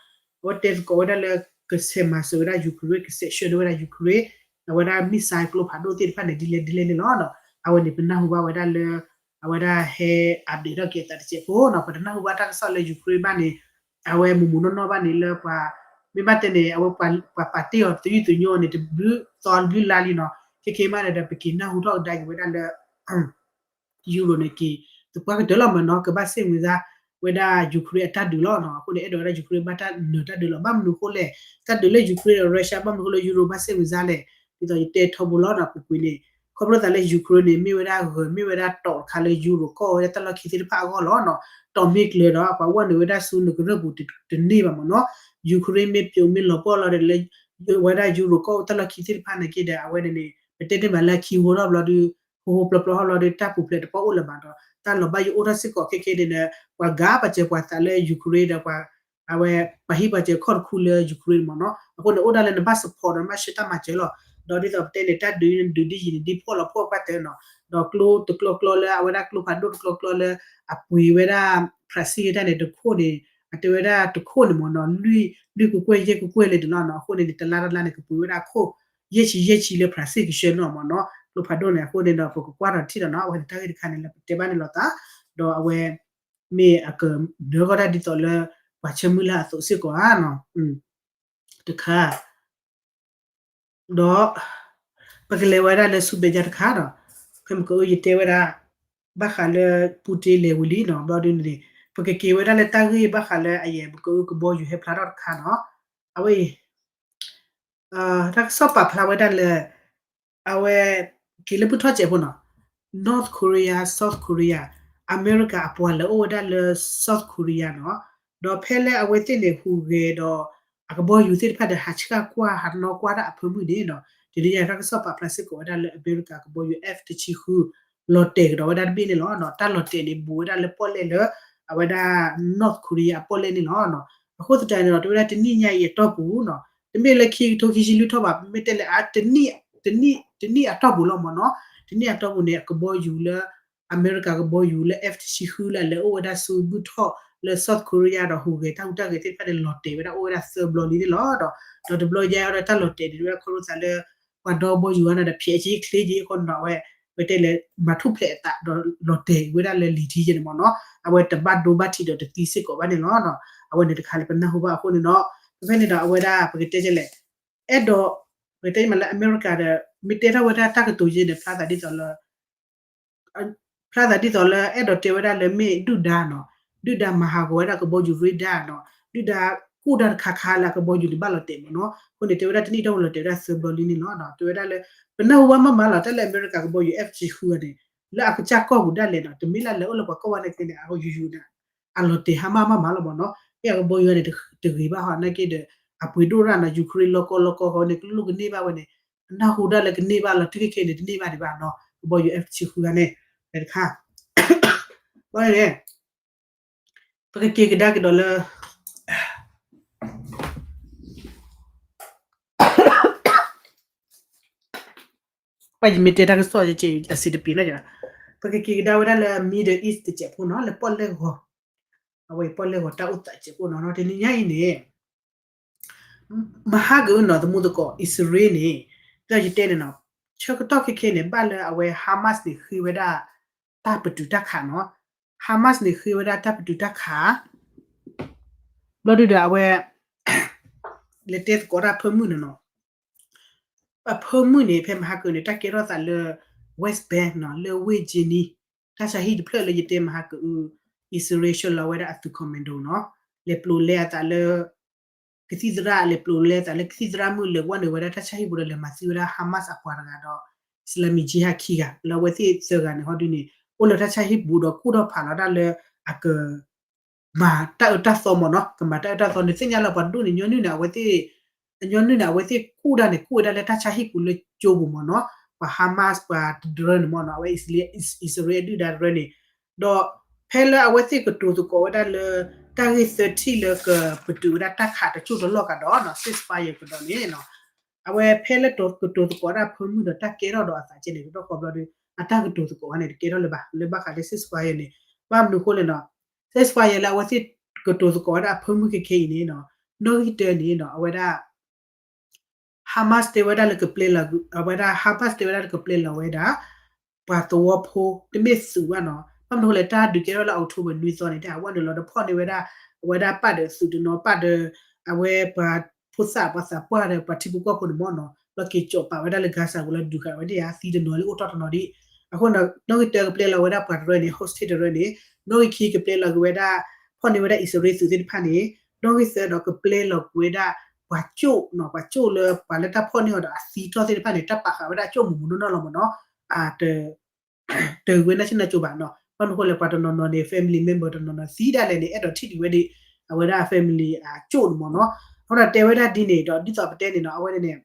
အဝဲတဲသကိးဝဲဒၣ်လၢ ကဆဲးမၤစၢၤဝဲဒၣ် Ukraine ကဆဲးဆှၢန့ၢ်ဝဲဒၣ် Ukraine အဝဲဒၣ် missile ကျိဖးဒိၣ်သ့ၣ်တဖၣ်န့ၣ် ဒ်လဲၣ်ဒ်လဲၣ်န့ၣ်လီၤ. အဝဲန့ၣ်ပနၢ်ဟူဘၣ်ဝဲဒၣ်လၢ အဝဲဒၣ်ဟဲ update ထီၣ်က့ၤအသးတစဲးဖိနီၤ ပတနၢ်ဟူဘၣ်တၢ်ကစီၣ်လၢ Ukraine ဘၣ်န့ၣ် အဝဲမူးမူးနီၢ်နီၢ်ဘၣ်န့ၣ်လၢပှၤ မ့ၢ်ဘၣ်တဲန့ၣ် အဝဲပှၤပာ်တ့ၢ်အီၤတယုၢ်တညိန့ၣ် တဘျုးသီတဘျုးလါလံနီၤ ခဲခဲမးန့ၣ်ဒီး ပက့ၤနၢ်ဟူထီၣ်ကဒါက့ၤဝဲဒၣ်လၢ Europe န့ၣ်က့ၤ သပှၢ်ကတၢၢ်လီၤမ့ၢ်နီၤ ကဘၣ်စ့ၣ်ဝံၤစါဝဲဒၣ် Ukraine အတၢ်ဒုးလီၤ. အဃိန့ၣ် အဲၣ်ဒိးဝဲဒၣ် Ukraine ဘၣ်တၢ်နၢၤတၢ်ဒုးလီၤ. ဘၣ်မနုၤအဃိလဲၣ် တၢ်ဒုးလၢ Ukraine ဒီး Russia ဘၣ်မနုၤအဃိလၢ Europe ဘၣ်စ့ၣ်ဝံၤစါလဲၣ် ဒ်သိးယတဲထီဘိလီၤနီၤ ပူၤကွံာ်န့ၣ် ခီဖျိသးလၢ Ukraine န့ၣ် မ့ၢ်ဝဲဒၣ်ဂၢၤ မ့ၢ်ဝဲဒၣ်တီၣ်တခါလၢ Europe ကီၢ်ဝဲဒၣ်တၢ်လီၢ်ခံသ့ၣ်တဖၣ်အဂီၢ်လီၤနီၤ. တီၣ်မ့ၢ်ကျၢၤဒီး ပှၤဝဲနုာ်ဝဲဒၣ်ဆူနကရၢၢ်ပူၤတန့ၢ်ဘၣ်မ့ၢ်နီၤ. Ukraine မ့ၢ်ပျိးမ့ၢ်လီၤပှီၢ်လီၤဒီးလၢ ဝဲဒၣ် Europe ကီၢ်တၢ်လီၢ်ခံသ့ၣ်တဖၣ်န့ၣ်က့ဒီး အဝဲန့ၣ်န့ၣ် ပတဲန့ၢ်ဘၣ်လၢခံဟိထီၣ်ဘျီဒီး ဟိဟိပျီပျီထီၣ်ဘျီဒီး တၢ်ပူၤဖျဲးတပီၢ်အိၣ်လၢၤဘၣ်ဒီး တၢ်လီၤဘၣ်ယိၣ်အိၣ်ထီၣ်စ့ၢ်ကီးခဲခဲန့ၣ်ဒီး ပှၤဂၤပာ်စၢၤပှၤသးလၢ Ukraine ဒီး အဝဲ ပှၤဟံးပှၤစၢၤခီၣ်တခူလၢ Ukraine မ့ၢ်နီၤ. အဃိန့ၣ် အိၣ်ဒၣ်လၢနဘၣ် support ဒီးနဘၣ်ဆှၢတၢ်မၤစၢၤလီၤ. ဒီးဒ်သိးပတဲန့ၣ် တၢ်ဒုးနဒုးဒ်ယံၤန့ၣ် ဒ်ဖှီၣ်လီၤဖှီၣ်ပှၢ်တၢၢ်နီၤ. ဒီးကျိတကျီကျီလၢ အဝဲဒၣ်ကျိဖးဒိၣ်တကျီကျီလၢ အပှ့ၤဝဲဒၣ် ဖရၣ်စ့ၣ်တၢ်န့ၣ် တခိၣ်န့ၣ် အတဲဝဲဒၣ်တခိၣ်န့ၣ်မ့ၢ်နီၤ လွံၢ် လွံၢ်ကကွဲၢ်ယဲၢ်ကကွဲၢ်လၢန့ၣ်လီၤနီၤ. အဃိန့ၣ်န့ၣ် တလါတလါန့ၣ် ကပှ့ၤဝဲဒၣ်ခိၣ် ယဲၢ်ဆံယဲၢ်ဆံလၢဖရၣ်စ့ၣ်ကဆှၢန့ၢ်အီၤမ့ၢ်နီၤ ကျိဖးဒိၣ်န့ၣ်. အဃိန့ၣ်ဒီး ပကကွၢ်ဒီးထံၣ်ဒီးနီၤ အဝဲန့ၣ်တၢ်ဂ့ၢ်တခါန့ၣ် လၢပတဲဘၣ်န့ၣ်လိာ်သး ဒီးအဝဲ မ့ၢ်အကနၢၤထီၣ်တၢ်ဒ်သိးလၢ ပှၤဆၢမုၢ်လၢ်အသိးစ့ၢ်ကီးဧါနီၤ တခါ ဒီး ပကလဲၤဝဲဒၣ်လၢဆူမဲာ်ညါတခါဒီး ဖဲမ့ၢ်ကအိၣ်ယတဲဝဲဒၣ် ဘၣ်ဃးလၢ Putin လဲၤဝံၤလံနီၤ ဘျီဒ်န့ၣ် ပကက့ၤဝဲဒၣ်လၢတၢ်ဂ့ၢ်ဘၣ်ဃးလၢအယဲၢ် ပကအိၣ်ကဘီယူၤဟဲဖျါထီၣ်တခါနီၤ အဝဲအံၤ တၢ်ကစီၣ်ပာ်ဖျါဝဲဒၣ်လၢ အဝဲ က့ၤလၢပုၢ်ထီၣ်စဲးဖိနီၤ North Korea South Korea အမဲရကၤအပှၤလဲၤအိၣ်ဝဲဒၣ်လၢ South Korea နီၤ ဒီးဖဲလၢအဝဲသ့ၣ်န့ၣ်ဟူးဂဲၤဒီး အကဘီယူၤသ့ၣ်တဖၣ်ဒီးဟးဆှၣ်ကွၢ်ဟးနီၣ်ကွၢ်တၢ်အဖၢမုၢ်န့ၣ်နီၤ တနံၤညါတၢ်ကစီၣ်ပာ်ဖျါစ့ၢ်ကီးဝဲဒၣ်လၢအမဲရကၤကဘီယူၤ F တဆံဃု လီၤတဲာ်ကဒီးဝဲဒၣ်တဘ့ၣ်န့ၣ်လီၤ. တၢ်လီၤတဲာ်န့ၣ် ဘူးဝဲဒၣ်လၢပီၣ်လဲၣ်လၢ အဝဲဒၣ် North Korea အပီၣ်လဲၣ်န့ၣ်လီၤ. အဃိသတးန့ၣ်ဒီး တဲဝဲဒၣ်တနံၣ်ညါအံၤအတီၢ်ပူၤနီၤ တမ့ၢ်လၢခံကထိခံဆံလွံၢ်ထီၣ်ဘၣ် မ့ၢ်တဲလဲၣ် တနံၣ်အတီၢ်ပူၤလီၤမ့ၢ်နီၤ တနံၣ်အတီၢ်ပူၤန့ၣ် အကဘီယူၤလၢ အမဲရကၤကဘီယူၤလၢ F တဆံဃုလၢအလဲၤအိၣ်ဝဲဒၣ်ဆူဘုၣ်ထီၣ်လၢ South Korea ဒီးဟူးဂဲၤတၢ်ဟူးတၢ်ဂဲၤသ့ၣ်တဖၣ်န့ၣ် လီၤတဲာ်ဝဲဒၣ်အိၣ်ဝဲဒၣ်သၢဘျီလံန့ၣ်လီၤ. ဒီး ဒီးတဘျီညါအံၤဒီးတၢ်လီၤတဲာ်န့ၣ် တဲဝဲဒၣ်ခီဖျိသးလၢ ပှၤဒီကဘီယူၤအါန့ၣ်ဒီး ဖျဲးက့ၤချ့က့ၤအဃိန့ၣ်ဒီး အဝဲ ပတဲလဲၣ်မၤထူၣ်ဖျဲးအသးဒီးလီၤတဲာ်ဝဲဒၣ်လၢလံာ်ထံယဲၢ်န့ၣ်မ့ၢ်နီၤ အဝဲတဘၣ်ဒိဘၣ်ထံးဒီးတသံစ့ၢ်ကီးဘၣ်န့ၣ်လီၤ. အဝဲန့ၣ်တခါလၢပနၢ်ဟူဘၣ်အဃိန့ၣ်ဒီး ဖဲဖဲန့ၣ်ဒီးအဝဲဒၣ်ပကတဲလဲၣ် အဲၣ်ဒိး ပကတဲမ့ၢ်လၢအမဲရကၤဒီး မ့ၢ်တဲထီၣ်ဝဲဒၣ်တၢ်ကတိၤယဲၢ်န့ၣ် ဖျါသးဒ်သိးလၢ ဖျါသးဒ်သိးလၢအဲၣ်ဒိးတဲဝဲဒၣ်လၢမ့ၢ်ဒုၣ်ဒါနီၤ, ဒုၣ်ဒါမၤဟးဂီၤဝဲဒၣ်ကဘီယူၤ radar နီၤ, ဒုၣ်ဒါကူၣ်တၢ်တခါခါလၢအကဘီယူၤန့ၣ်ဘၣ်လီၤတဲာ်မ့ၢ်နီၤ. အဃိန့ၣ် တဲဝဲဒၣ်တနံၣ်အတီၢ်ပူၤလီၤတဲာ်ဝဲဒၣ်သၢဘျီလံန့ၣ်လီၤ. တဲဝဲဒၣ်လၢ ပနၢ်ဟူဘၣ်မးမးလီၤ တၢ်လၢအမဲရကၤကဘီယူၤ F တဆံဃုန့ၣ် လၢအကစၢ်ကီၢ်ပူၤဒၣ်လဲာ်နီၤ, တမ့ၢ်လၢလဲၤအိၣ်လၢပှၤကီၢ်ဝဲန့ၣ်က့န့ၣ် အယူၤယူၤန့ၣ် အလီၤတဲာ်ဟါမၢ်မးမးလီၤမ့ၢ်နီၤ. မ့ၢ်အကဘီယူၤန့ၣ် တဂ့ၤဘၣ်ဟီ နာ်က့ဒီး အပှ့ၤဒိၣ်ရၣ်နီၤ Ukraine လီၢ်ကီၢ်လီၢ်ကီၢ်ဃီန့ၣ် ကလိၣ်ကန့ၢ်ဘၣ်ဝဲန့ၣ် အနၢ်ဟူဒၣ်လၢကန့ၢ်ဘၣ်လီၤ တုၤခဲခဲအံၤန့ၣ် တန့ၢ်ဘၣ်ဒံးဘၣ်နီၤ ကဘီယူၤ F တဆံဃုဂၤန့ၣ် တခါ ဘၣ်န့ၣ် ပကက့ၤကဒါက့ၤဒီးလၢ ပှၤယမ့ၢ်တဲတၢ်ကစီၣ်အစ့တပ့ၤနီၣ်, ပကက့ၤကဒါဝဲဒၣ်လၢ Middle East တစဲးဖိနီၣ်, လၢပီၣ်လဲၣ်ဂီၤ, အဝဲပီၣ်လဲၣ်ဂီၤတၢ်အိၣ်သးစဲးဖိနီၣ်, တနံၤညါအံၤန့ၣ် မဟါကအုနီၣ် သမူသကိး အံၣ်စရ့လးန့ၣ်, ဒီးယတဲန့ၣ်နီၣ်, ဆၢကတီၢ်ခဲခဲန့ၣ် ဘၣ်လၢအဝဲ Hamas န့ၣ် ဃ့ဝဲဒၣ် တၢ်ပတုာ်တၢ်ခးနီၣ်, Hamas န့ၣ် ဃ့ဝဲဒၣ်တၢ်ပတုာ်တၢ်ခး, ဘျီဒုဒီးအဝဲ လဲၤတဲသကိးတၢ်ဖၢမုၢ်န့ၣ်နီၣ်, အဖၢမုၢ်န့ၣ် ဖဲမဟါကအုန့ၣ် တၢ်ကဲထီၣ်သးလၢ West Bank နီၣ်, လၢဝ့ၢ် Jenin, တၢ်ဆါဟံၣ်တဖျၢၣ်လၢယတဲမဟါကအု, အံၣ်စရ့လးဆှၢလီၤဝဲဒၣ်အသုး commando နီၣ်, လဲၤပျိးလဲအသးလၢ ကသံၣ်သရၣ်, လဲၤပျိးလဲအသးလၢကသံၣ်သရၣ်မုၣ်, လဲၤဝဲနုာ်ဝဲဒၣ်တၢ်ဆါဟံၣ်ပူၤဒီး လဲၤမၤသံဝဲဒၣ် Hamas အပှၤတဂၤဒီး Islamic Jihad ခံဂၤ, လၢအဝဲသ့ၣ်သၢဂၤန့ၣ် ဟီဒုန့ၣ် အိၣ်လၢတၢ်ဆါဟံၣ်ပူၤဒီး ကူၣ်ထီၣ်ဖးလီၤဒၣ်လၢ အက မၤတၢ်အၢတၢ်သီမ့ၢ်နီၣ်, ကမၤတၢ်အၢတၢ်သီန့ၣ် သ့ၣ်ညါလၢပှၤဒိၣ်န့ၣ် ညီနုၢ်န့ၣ် အဝဲသ့ၣ်, အညီနုၢ်န့ၣ် အဝဲသ့ၣ်ကူၣ်ဒၣ်န့ၣ် ကူၣ်ဝဲဒၣ်လၢတၢ်ဆါဟံၣ်ပူၤလၢကၠိပူၤမ့ၢ်နီၣ်, ပှၤ Hamas ပှၤတရၢန့ၣ်မ့ၢ်နီၣ်, အဝဲ အံၣ်စရ့လးအဒုၣ်ဒါတရၢန့ၣ်, ဒီးဖဲလၢအဝဲသ့ၣ်ကတိၤသကိးဝဲဒၣ်လၢ တၢ်ဂ့ၢ်သၢထံၣ်လၢကပတုာ်ဝဲဒၣ် တၢ်ခးတကၠိၢ်တလီၢ်ကဒီးနီၣ်, ceasefire ကဒီးန့ၣ်, အဝဲဖဲလၢကတိၤသကိးတၢ်ဖၢမုၢ်ဒီး တၢ်ကဲထီၣ်ဒီးအသးကဲန့ၣ် ကတီၢ်ဃီဘျီဒီး အတၢ်ကတိၤသကိးဝဲန့ၣ် တကဲထီၣ်လၢၤဘၣ်, လၢဘၣ်ဃးလၢ ceasefire န့ၣ်, ဘၣ်မနုၤအဃိလဲၣ်နီၣ်, ceasefire လၢအဝဲသ့ၣ်ကတိၤသကိးဝဲဒၣ်အဖၢမုၢ်ခဲခဲအံၤန့ၣ်, နီၣ်ဂံၢ်တၢန့ၣ်နီၣ်, အဝဲဒၣ် Hamas တဲဝဲဒၣ်လၢကပျဲလီၤ, အဝဲဒၣ် Hamas တဲဝဲဒၣ်လၢကပျဲလီၤဝဲဒၣ် ပှၤသဝီဖိ တမ့ၢ်သုးဘၣ်နီၣ်, ဘၣ်မနုၤအဃိလဲၣ် တၢ်ဒုးကဲထီၣ်လၢ October နွံသီန့ၣ် တၢ်ဟးဝဲနုာ်လီၤဒီးဖီၣ်န့ၢ်ဝဲဒၣ်, အဝဲဒၣ်ပာ်ဒီးသုးတနီၤ ပာ်ဒီး အဝဲပှၤဖိသၣ်ပှၤသးပှၢ်ဒီးပှၤထံဖိကီၢ်ဖိန့ၣ်မ့ၢ်နီၣ်, လီၤက့ၤကၠီၣ်ပာ်ဝဲဒၣ်လၢ Gaza ပူၤလၢဒုးဃာ်ဝဲဒၣ်ဧါ သံတနီၤလၢအိၣ်ထီၣ်တနီၤဒ်, အဃိနီၣ် နီၣ်ဂံၢ်တၢကပျဲလီၤဝဲဒၣ်ပှၤတရၢန့ၣ် hostage တရၢန့ၣ်, နီၣ်ဂံၢ်ခံကပျဲလီၤက့ၤဝဲဒၣ်, ဖီၣ်န့ၢ်ဝဲဒၣ်အံၣ်စရ့လးသုးသ့ၣ်တဖၣ်န့ၣ်, နီၣ်ဂံၢ်သၢဒီးကပျဲလီၤက့ၤဝဲဒၣ် ပှၤကၠိၣ်နီၣ်, ပှၤကၠိၣ်လၢပှၤလၢတၢ်ဖီၣ်န့ၢ်အီၤဒီးအသံထီၣ်သ့ၣ်တဖၣ်န့ၣ် တၢ်ပာ်ဃာ်ဝဲဒၣ်အကၠိၣ်မူးမူးနီၢ်နီၢ်မ့ၢ်နီၣ်, တဂ့ၤဝဲနၢ်ဆ့ၣ်နၢ်ကၠိဘၣ်နီၣ်, ဘၣ်မနုၤအဃိလဲၣ် ပှၤတနီၤနီၤန့ၣ် family member တနီၤနီၤသံဒၣ်လဲာ်န့ၣ် အဲၣ်ဒိးထံၣ်ဒံးဝဲဒၣ် အဝဲဒၣ် family အကၠိၣ်န့ၣ်မ့ၢ်နီၣ်, အဃိဒီးတဲဝဲဒၣ်ဒ်န့ၣ်ဒီး ဒ်သိးပတဲန့ၣ်နီၣ် အဝဲန့ၣ်န့ၣ်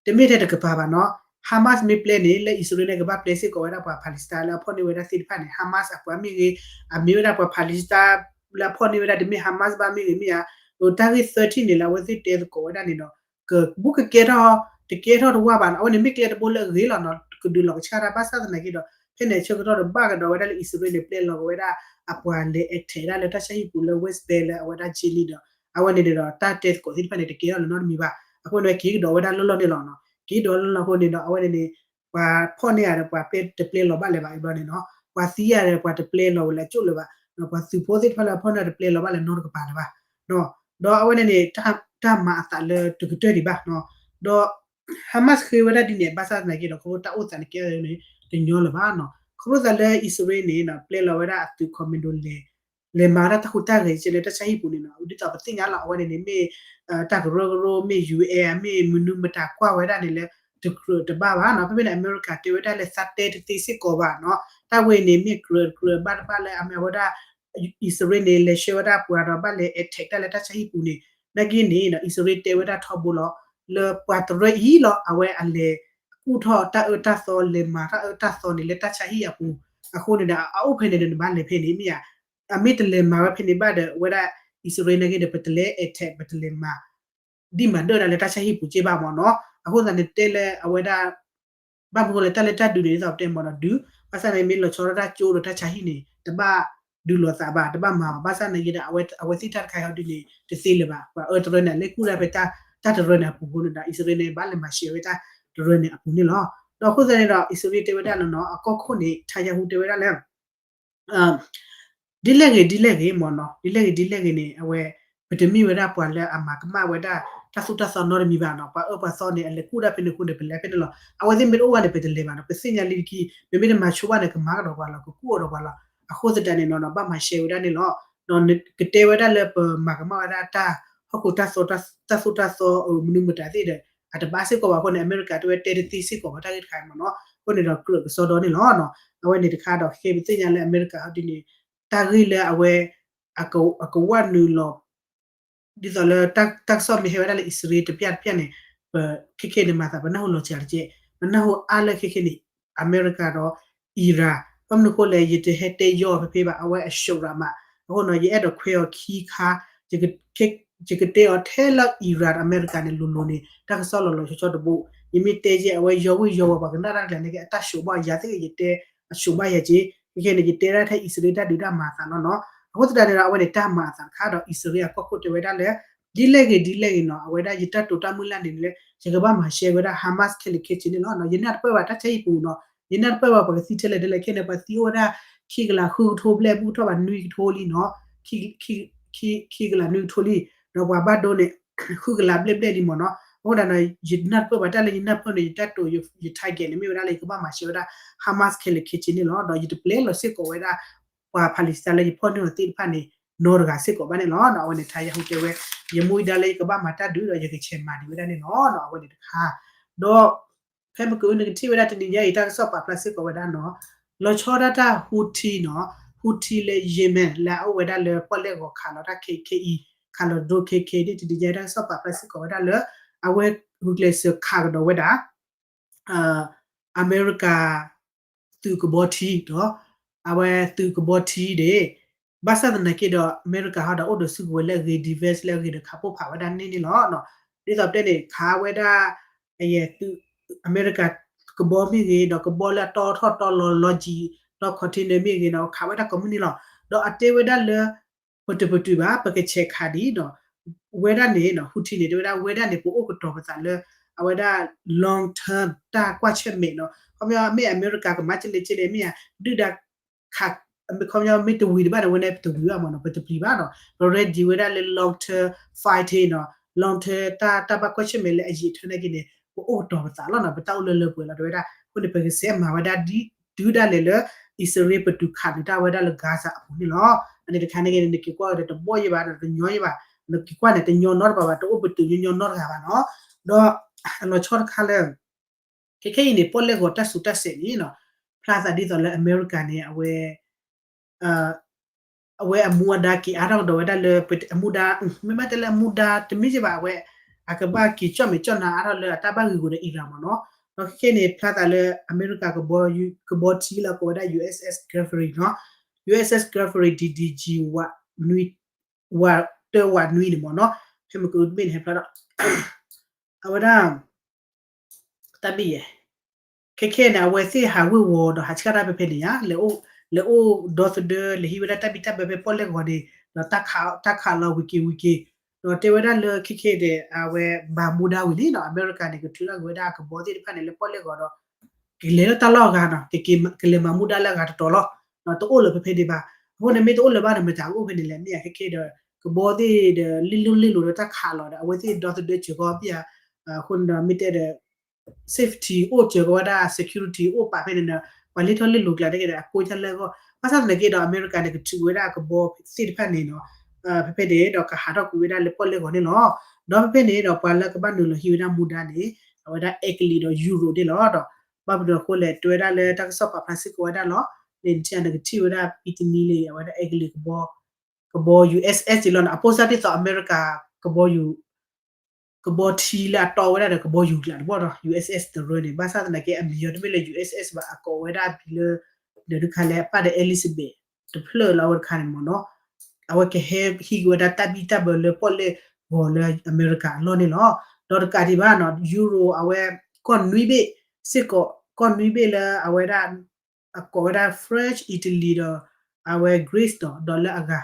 တမ့ၢ်ထဲတကပၤဘၣ်နီၣ်, Hamas မ့ၢ်ပျဲန့ၣ် လၢအံၣ်စရ့လးန့ၣ် ကဘၣ်ပျဲစ့ၢ်ကီးဝဲဒၣ်ပှၤ Palestine လၢအဖီၣ်န့ၢ်ဝဲဒၣ်သ့ၣ်တဖၣ်န့ၣ် Hamas အပှၤမ့ၢ်ဂ့ၤ, အမ့ၢ်ဝဲဒၣ်ပှၤ Palestine လၢအဖီၣ်န့ၢ်ဝဲဒၣ်တမ့ၢ် Hamas ဘၣ်မ့ၢ်ဂ့ၤမ့ၢ်ဧါ, တၢ်ဂ့ၢ်သၢထံၣ်န့ၣ်လၢအဝဲသ့ၣ်တဲသကိးဝဲဒၣ်န့ၣ်ဒီး ကဘူးကကဲထီၣ်, တကဲထီၣ်တဝၢ်ဘၣ်နီၣ်, အဝဲန့ၣ်မ့ၢ်ကျဲတဘိလၢအဂ့ၤလီၤနီၣ်, ကဒုးလီၤကဆှၣ်တၢ်ဘၣ်ဆၣ်သနာ်က့ဒီး ဖဲန့ၣ်အဆၢကတီၢ်ဒီးဘၣ်ကဒီးဝဲဒၣ်လၢအံၣ်စရ့လးန့ၣ် ပျဲလီၤက့ၤဝဲဒၣ် အပှၤလဲၤ attack ဒၣ်လၢတၢ်ဆါဟံၣ်ပူၤလၢ West Bank လၢအဝဲဒၣ် Jenin ဒီး အဝဲန့ၣ်န့ၣ်ဒီး တၢ်တဲသကိးသ့ၣ်တဖၣ်န့ၣ် တကဲထီၣ်လၢၤနီတမံၤဘၣ်, အဃိန့ၣ် က့ၤကဒီးဝဲဒၣ်လီၢ်လီၢ်န့ၣ်လီၤနီၣ်, က့ၤကဒီးလီၢ်လီၢ်အဃိန့ၣ်ဒီး အဝဲန့ၣ်န့ၣ် ပှၤဖီၣ်န့ၢ်ဧါဒီးပှၤပျဲတပျဲလီၤဘၣ်လၢၤဘၣ်အံၤဘျီန့ၣ်နီၣ်, ပှၤသံဧါဒီးပှၤတပျဲလီၤဝဲလၢအကၠိၣ်လၢၤဘၣ်, ပှၤသုးဖိသ့ၣ်တဖၣ်လၢအဖီၣ်န့ၢ်တပျဲလီၤဘၣ်လၢၤနီတကပၤလၢၤဘၣ်, ဒီးအဝဲန့ၣ်န့ၣ် တၢ်မၤအသးလၢတကတၢၢ်ဒံးဘၣ်နီၣ်, ဒီး Hamas ဃ့ဝဲဒၣ်ဒ်န့ၣ် ဘၣ်ဆၣ်သနာ်က့ဒီး ခီဖျိတၢ်အိၣ်သးန့ၣ်ကဲန့ၣ် တညီလၢၤဘၣ်နီၣ်, ခီဖျိသးလၢအံၣ်စရ့လးန့ၣ်နီၣ် ပျဲလီၤဝဲဒၣ်အသုး commando လဲၤ လဲၤမၤဝဲဒၣ်တၢ်ဟူးတၢ်ဂဲၤကဲလၢတၢ်ဆါဟံၣ်ပူၤန့ၣ်နီၣ်, ဒ်သိးပသ့ၣ်ညါလီၤ အဝဲန့ၣ်န့ၣ်မ့ၢ် တၢ်ကရၢကရိ မ့ၢ် ယူၢ်အ့ၣ် မ့ၢ်မနုၤမတၤကွၢ်ဝဲဒၣ်န့ၣ်လၢ တကြၢးတဘၣ်ဘၣ်နီၣ်, ဖဲဖဲန့ၣ် အမဲရကၤတဲဝဲဒၣ်လၢသးတဲတသ့စ့ၢ်ကီးဘၣ်နီၣ်, တၢ်ဝဲန့ၣ်မ့ၢ်ကြၢးကြၢးဘၣ်တဘၣ်လၢ အမ့ၢ်အဝဲဒၣ် အံၣ်စရ့လးန့ၣ် လဲၤဆှၢဝဲဒၣ်ပှၤဒီးဘၣ်လဲၤ attack တၢ်လၢတၢ်ဆါဟံၣ်ပူၤန့ၣ်, နာ်က့န့ၣ်နီၣ် အံၣ်စရ့လးတဲဝဲဒၣ်ထီဘိလီၤ, လၢပှၤတရၢအံၤလီၤ အဝဲအလဲၤကူၣ်ထီၣ်တၢ်အၢတၢ်သီ လဲၤမၤတၢ်အၢတၢ်သီန့ၣ် လၢတၢ်ဆါဟံၣ်အပူၤ, အဃိန့ၣ်ဒီး အအိၣ်ဖဲန့ၣ်ဒီးနဘၣ်လဲၤဖဲန့ၣ်မ့ၢ်ဧါ, အမ့ၢ်တလဲၤမၤဝဲဖဲန့ၣ်ဘၣ်ဒီး အဝဲဒၣ် အံၣ်စရ့လးနာ်က့ဒီး ပတလဲၤ attack ပတလဲၤမၤ ဒ်မၤဒၢၣ်ဒၣ်လၢတၢ်ဆါဟံၣ်ပူၤက့ဘၣ်မ့ၢ်နီၢ်, အဃိသတးန့ၣ်တဲလၢအဝဲဒၣ် ဘၣ်မနုၤအဃိလဲၣ် တၢ်လၢတၢ်ဒုးန့ၣ် ဒ်သိးပတဲမ့ၢ်နီၢ် ဒုး, ဘၣ်ဆၣ်န့ၣ် မ့ၢ်လီၤဆီဒၣ်တၢ်ကၠိဒီးတၢ်ဆါဟံၣ်န့ၣ် တဘၣ်ဒုးလိာ်သးဘၣ် တဘၣ်မၤဘၣ်, ဘၣ်ဆၣ်န့ၣ်က့ဒီး အဝဲသ့ၣ်တၢ်တခါအံၤဒုးန့ၣ် တသ့လၢၤဘၣ်, ပှၤအၢတရၢန့ၣ် လဲၤကူၣ်ဒၣ်ဖဲတၢ်တရၢန့ၣ်အပူၤအဃိန့ၣ်ဒီး အံၣ်စရ့လးန့ၣ် ဘၣ်လဲၤမၤရှဲဝဲတၢ်တရၢန့ၣ်အပူၤန့ၣ်လီၤ. ဒီးအဃိသတးန့ၣ်ဒီး အံၣ်စရ့လးတဲဝဲဒၣ်လီၤနီၢ် အကီၢ်ခိၣ်န့ၣ် ထါယၤဟူတဲဝဲဒၣ်လၢ ဒ်လဲၣ်ဂ့ၤဒ်လဲၣ်ဂ့ၤမ့ၢ်နီၢ် ဒ်လဲၣ်ဂ့ၤဒ်လဲၣ်ဂ့ၤန့ၣ် အဝဲ ပတမ့ၢ်ဝဲဒၣ်ပှၤလၢအမၤကမၣ်ဝဲဒၣ် တၢ်သိၣ်တၢ်သီနီတမံၤဘၣ်နီၢ်, ပှၤအၢပှၤသီန့ၣ် အလဲၤကူၣ်ဒၣ်ဖဲန့ၣ်အဃိန့ၣ် ပလဲၤဖဲန့ၣ်လီၤ. အဝဲသ့ၣ်မ့ၢ်တအိၣ်ဘၣ်န့ၣ် ပတလဲၤဘၣ်နီၢ်, ပသ့ၣ်ညါလံတက့ၢ် မ့မ့ၢ်တမၤဆိဘၣ်န့ၣ် ကမၤကဒီးပှၤလီၤ ကကူၣ်အီၤဒီးပှၤလီၤ. အဃိသတးန့ၣ်နီၢ် ဘၣ်မၤရှဲဝဲဒၣ်န့ၣ်လီၤ. ကတဲဝဲဒၣ်လၢပမၤကမၣ်ဝဲဒၣ်တၢ်ဟီၣ်ခိၣ်တၢ်သိၣ်တၢ်သီ မနုၤမတၤသ့ၣ်ဒီး အတဘၣ်စ့ၢ်ကီးဘၣ်အဃိန့ၣ် အမဲရကၤတဲဝဲတဲတသ့စ့ၢ်ကီးဘၣ်တၢ်ဂ့ၢ်တခါအံၤမ့ၢ်နီၢ်, အဃိန့ၣ်ဒီးကြၢးကစီဒီန့ၣ်လီၤ. အဝဲန့ၣ်တခါဒီး ခဲပသ့ၣ်ညါလၢအမဲရကၤအီၤဒ်န့ၣ် တၢ်ဂ့ၢ်လၢအဝဲ အကဝဲနုာ်လီၤ ဒ်သိးလၢတၢ်ကစီၣ်မ့ၢ်ဟဲဝဲဒၣ်လၢအံၣ်စရ့လးတပျၢ်တပျၢ်န့ၣ် ပခဲခဲန့ၣ်မၤသး ပနၢ်ဟူလီၤစှၤတက့ၢ်, ပနၢ်ဟူအါလၢခဲခဲန့ၣ် အမဲရကၤဒီး Iran, ဘၣ်မနုၤအဃိလဲၣ် ယတဟဲတဲယီၤဖဲဖဲဘၣ် အဝဲအ ရှုပ်ရမး, အဃိနီၢ် ယအဲၣ်ဒိးခွဲးအီၤခံခါ, ယကတဲအီၤထဲလၢ Iran ဒီးအမဲရကၤန့ၣ် လိၤလိၤန့ၣ် တၢ်ကစီၣ်လီၤလီၤဆီဆီတဘိ ယမ့ၢ်တဲက့ၤ အဝဲယီၤဝ့ၢ်ယီၤဝဲၤ ပှၤကနၣ်တၢ်တကျါန့ၣ်က့ အတၢ်ဆိးဘၣ်ယၤသ့ၣ်ဂ့ၤ ယတဲအဆိးဘၣ်ယၤက့ၤ, ခဲကနံၣ်န့ၣ် ယတဲဒၣ်ထဲအံၣ်စရ့လးတၢ်ဒုးတၢ်မၤအသးလီၤနီၤ. အဃိသတးန့ၣ်ဒီး အဝဲန့ၣ်တၢ်မၤအသးတခါဒီး အံၣ်စရ့လးအကီၢ်ခိၣ်တဲဝဲဒၣ်လၢ ဒ်လဲၣ်ဂ့ၤဒ်လဲၣ်ဂ့ၤနီၤ အဝဲဒၣ်ယတၢ်တိာ်တၢ်မုၢ်လၢ်န့ၣ်လၢ ယကဘၣ်မၤရှဲဝဲဒၣ် Hamas ခဲလၢာ်ခဲဆ့န့ၣ်လီၤ. ယနၢ်တပၢၢ်ဘၣ်တၢ်ဆါဟံၣ်ပူၤနီၤ, ယနၢ်တပၢၢ်ဘၣ်ပှၤကသံထဲလဲၣ်ထဲလဲၣ် ခဲန့ၣ် ပှၤသံအိၣ်ဝဲဒၣ် ခံကလးဃုကထိဘျဲၣ် ဘူၣ်ထီၣ်ဘၣ်နွံကထိလံနီၤ, ခံကလးနွံကထိလံ, ဒီးပှၤဘၣ်ဒိန့ၣ် ဃုကလးဘျဲၣ်ဘျဲၣ်လံမ့ၢ်နီၤ. အဃိဒၣ်နီၤ ယနၢ်တပၢၢ်ဘၣ်တၢ်လၢယနၢ်တပၢၢ်န့ၣ် ယတၢ်တိာ်ယ target န့ၣ် မ့ၢ်ဝဲဒၣ်လၢယကဘၣ်မၤရှဲဝဲဒၣ် Hamas ခဲလၢာ်ခဲဆ့န့ၣ်လီၤ. ဒီးယတပျဲလီၤစ့ၢ်ကီးဝဲဒၣ် ပှၤ Palestine လၢယဖီၣ်န့ၢ်အီၤသ့ၣ်တဖၣ်န့ၣ် နီတဂၤစ့ၢ်ကီးဘၣ်န့ၣ်လီၤ. အဝဲန့ၣ် Netanyahu တဲဝဲ ယမူဒါလၢယကဘၣ်မၤတၢ်ဒုးဒီး ယကဆဲးမၤဒံးဝဲဒၣ်န့ၣ်လီၤ. အဝဲန့ၣ်တခါ ဒီး ဖဲမ့ၢ်ကနကထံၣ်ဝဲဒၣ်တနံၤညါအံၤ တၢ်ကစီၣ်ပာ်ဖျါစ့ၢ်ကီးဝဲဒၣ်နီၤ, လီၤဆီဒၣ်တၢ် Houthi နီၤ, Houthi လၢ Yemen လၢအအိၣ်ဝဲဒၣ်လၢပီၣ်လဲၣ်ဂီၤခးလီၤတၢ်ခဲအံၤ, ခးလီၤဒိခဲခဲန့ၣ် တနံၤညါတၢ်ကစီၣ်ပာ်ဖျါစ့ၢ်ကီးဝဲဒၣ်လၢ အဝဲဂုာ်ကျဲးစၢးခးကဒီးဝဲဒၣ် အမဲရကၤ သုးကဘီထံဒီး အဝဲသုးကဘီထံန့ၣ် ဘၣ်ဆၣ်သနာ်က့ဒီး အမဲရကၤဟီဒီး အိၣ်ဒီးစုကဝဲၤလၢအဂ့ၤ defense လၢအဂ့ၤဒီးခးဖှိၣ်ဖးဝဲဒၣ်န့ၣ်န့ၣ်လီၤ. ဒ်သိးပတဲန့ၣ် ခးဝဲဒၣ် အသုး အမဲရကၤကဘီမ့ၢ်ဂ့ၤ ဒီးကဘီလၢအတီထီၣ်တီလီၤ လီၤကံၤ ဒီး container မ့ၢ်ဂ့ၤနီၤ ခးဝဲဒၣ်ကိးမုၢ်နံၤလီၤ. ဒီးအတဲဝဲဒၣ်လၢ ပတပတုာ်ဘၣ် ပကဆဲးခးဒံးဒီး ဝဲဒၣ်န့ၣ် Houthi န့ၣ် တဲဝဲဒၣ်ဝဲဒၣ်န့ၣ် ပအိၣ်ကတီၤပသးလၢ အဝဲဒၣ် long term တၢ်ကွၢ်ဆၢၣ်မဲာ်နီၤ. ခီပညီမ့ၢ်အမဲရကၤကမၤကလဲၣ်ကလဲၣ်မ့ၢ်ဧါ ဒုၣ်ဒါခး ခီပညီမ့ၢ်တဝံၤတဘၣ်န့ၣ် ဝဲန့ၣ်ပတဝံၤဘၣ်မ့ၢ်နီၤ ပတပျံၤဘၣ်နီၤ ပ ready ဝဲဒၣ်လၢ long term fighting နီၤ long term တၢ်တၢ်ဘၣ်ကွၢ်ဆၢၣ်မဲာ်လၢအယံာ်ထၢန့ၣ်က့န့ၣ် ပအိၣ်ကတီၤပသးလီၤနီၤ ပတၢ်အိၣ်လၢလၢပှဲၤလီၤ တဲဝဲဒၣ်. အဃိန့ၣ် ပကဆဲးမၤဝဲဒၣ်ဒ် တုၤဒၣ်လဲာ်လၢ အံၣ်စရ့လးပတုာ်ခးနုာ်တၢ်ဝဲဒၣ်လၢ Gaza အပူၤန့ၣ်လီၤ. အန့ၣ်တခါန့ၣ်က့န့ၣ် နက့ၤကွၢ်ဒီးတဘီယဲၢ်ဘၣ်ဒီးတညီယဲၢ်ဘၣ် နက့ၤကွၢ်န့ၣ် တညီနီတဘၣ်ဘၣ် တအိၣ်ပတုာ်ညီညီနီတဂၤဘၣ်နီၤ. ဒီးအလီၤဆီတခါလၢ ခဲခဲအံၤန့ၣ် ပီၣ်လဲၣ်ဂီၤတၢ်ဆူးတၢ်ဆဲးန့ၣ်နီၤ ဖျါသးဒ်သိးလၢအမဲရကၤန့ၣ် အဝဲ အဝဲအမူအဒါက့ၤအါထီၣ်ကဒီးဝဲဒၣ်လၢ အမူဒါ မ့ၢ်ဘၣ်တဲလၢအမူဒါတမ့ၢ်က့ဘၣ် အဝဲ အကဘၣ်က့ၤကၠီၣ်မဲာ်ကၠီၣ်နါအါထီၣ်လၢအတၢ်ဘၣ်ဂ့ၤဂီၤဒီး Iran မ့ၢ်နီၤ. ဒီးခဲခဲန့ၣ် ဖျါသးလၢအမဲရကၤကဘီထံလၢအကိးဝဲဒၣ် USS Gulf War နီၤ USS Gulf War DDG ဝး နွံ ဝးတၢဝးနွံန့ၣ်မ့ၢ်နီၤ ဖဲမ့ၢ်ကမ့ၢ်န့ၣ်ဟဲဖျါဒီး အဝဲဒၣ် တၢ်ဘံၣ်ယဲၢ် ခဲခဲန့ၣ် အဝဲသ့ၣ်ဟးဝ့ၤဝီၤဒီးဟးဆှၣ်တၢ်ဖဲဖဲန့ၣ်ယါ လဲၤအိၣ်ဒီသဒၢ လဲၤဟံးဝဲဒၣ်တၢ်ဘံၣ်တၢ်ဘၢဖဲပီၣ်လဲၣ်ဂီၤန့ၣ် ဒီးတၢ်ခးလီၤဝံၤက့ၤဝံၤက့ၤ ဒီးတဲဝဲဒၣ်လၢခဲခဲဒီး အဝဲဘၣ်မူဒါဝံၤလံနီၤ အမဲရကၤန့ၣ် ကထုးထီၣ်က့ၤဝဲဒၣ်အကဘီသ့ၣ်တဖၣ်န့ၣ် လၢပီၣ်လဲၣ်ဂီၤဒီး ကလဲၤလၢတၢ်လီၢ်အဂၤနီၤ ကက့ၤကလဲၤမၤမူဒါလၢအဂၤတတီၤလီၤ တအိၣ်လၢၤဖဲဖဲန့ၣ်ဘၣ်. အဃိန့ၣ် မ့ၢ်တအိၣ်လၢၤဘၣ်ဒီး မတၤကအိၣ်ဖဲန့ၣ်လဲၣ် မ့ၢ်ဧါ ခဲခဲဒီး ကဘီသ့ၣ်ဒီး လ့ၣ်လိၣ်လ့ၣ်လိၤဒီးတၢ်ခးလီၤဒီး အဝဲသ့ၣ်ဒီသဒၢစၢၤကီးပယါ အဃိန့ၣ်ဒီး မ့ၢ်တဲဒီး safety အိၣ်စၢၤကီးဝဲဒၣ် security အိၣ်ပာ်ဖဲန့ၣ်ဒီး ပှၤလ့ၣ်ထီၣ်လ့ၣ်လိၤကျါတက့ၢ်ဒီး အကိးကလဲၣ်ဂီၢ် ဘၣ်ဆၣ်သနာ်က့ဒီး အမဲရကၤန့ၣ် ကထုးဝဲဒၣ်အကဘီသ့ၣ်တဖၣ်န့ၣ်နီၤ ဖဲဖဲန့ၣ်ဒီးကဟးထီၣ်ကွံာ်ဝဲဒၣ်လၢပီၣ်လဲၣ်ဂီၤန့ၣ်လီၤ. ဒီးဖဲဖဲန့ၣ်ဒီး ပှၤလၢကဘၣ်နုာ်လီၤဟံးဝဲဒၣ်မူဒါန့ၣ် အဝဲဒၣ်အဲကလံးဒီးယူရိၤန့ၣ်လီၤ. ဒီးဘၣ်မနုၤအဃိလဲၣ် တဲဝဲဒၣ်လၢတၢ်ကစီၣ်ပာ်ဖျါစ့ၢ်ကီးဝဲဒၣ်လီၤ. န့ၣ်နထံၣ်နကထံၣ်ဝဲဒၣ်ပံတနံၤလံ အဝဲဒၣ်အဲကလံးကဘီ ကဘီ USS န့ၣ်လီၤန့ၣ် အပိစၢ်ဒ်သိးအမဲရကၤ ကဘီယူၤ ကဘီထံလၢအတီဝဲဒၣ်ဒီး ကဘီယူၤကျးတဘီဒီး USS တရၢန့ၣ် ဘၣ်ဆၣ်သနာ်က့ အမံၤအီၤတမ့ၢ်လၢ USS ဘၣ် အကိးဝဲဒၣ်အမံၤလၢ ဒီးဒုးခါလဲၣ် အပၢ်ဒီး Elizabeth တဖျၢၣ်လၢအဝဲတခါန့ၣ်မ့ၢ်နီၤ အဝဲကဟဲဟံးက့ၤဝဲဒၣ်တၢ်ဘံၣ်တၢ်ဘၢလၢပီၣ်လဲၣ်ဂီၤလၢအမဲရကၤအလီၢ်န့ၣ်လီၤ. ဒီးတကးဒံးဘၣ်နီၤ ယူရိၤ အဝဲ ကီၢ်နွံဘ့ၣ် စ့ၢ်ကီး ကီၢ်နွံဘ့ၣ်လၢအဝဲဒၣ် အကိးဝဲဒၣ် French Italy ဒီး အဝဲ Greece ဒီး ဒီးလၢအဂၤ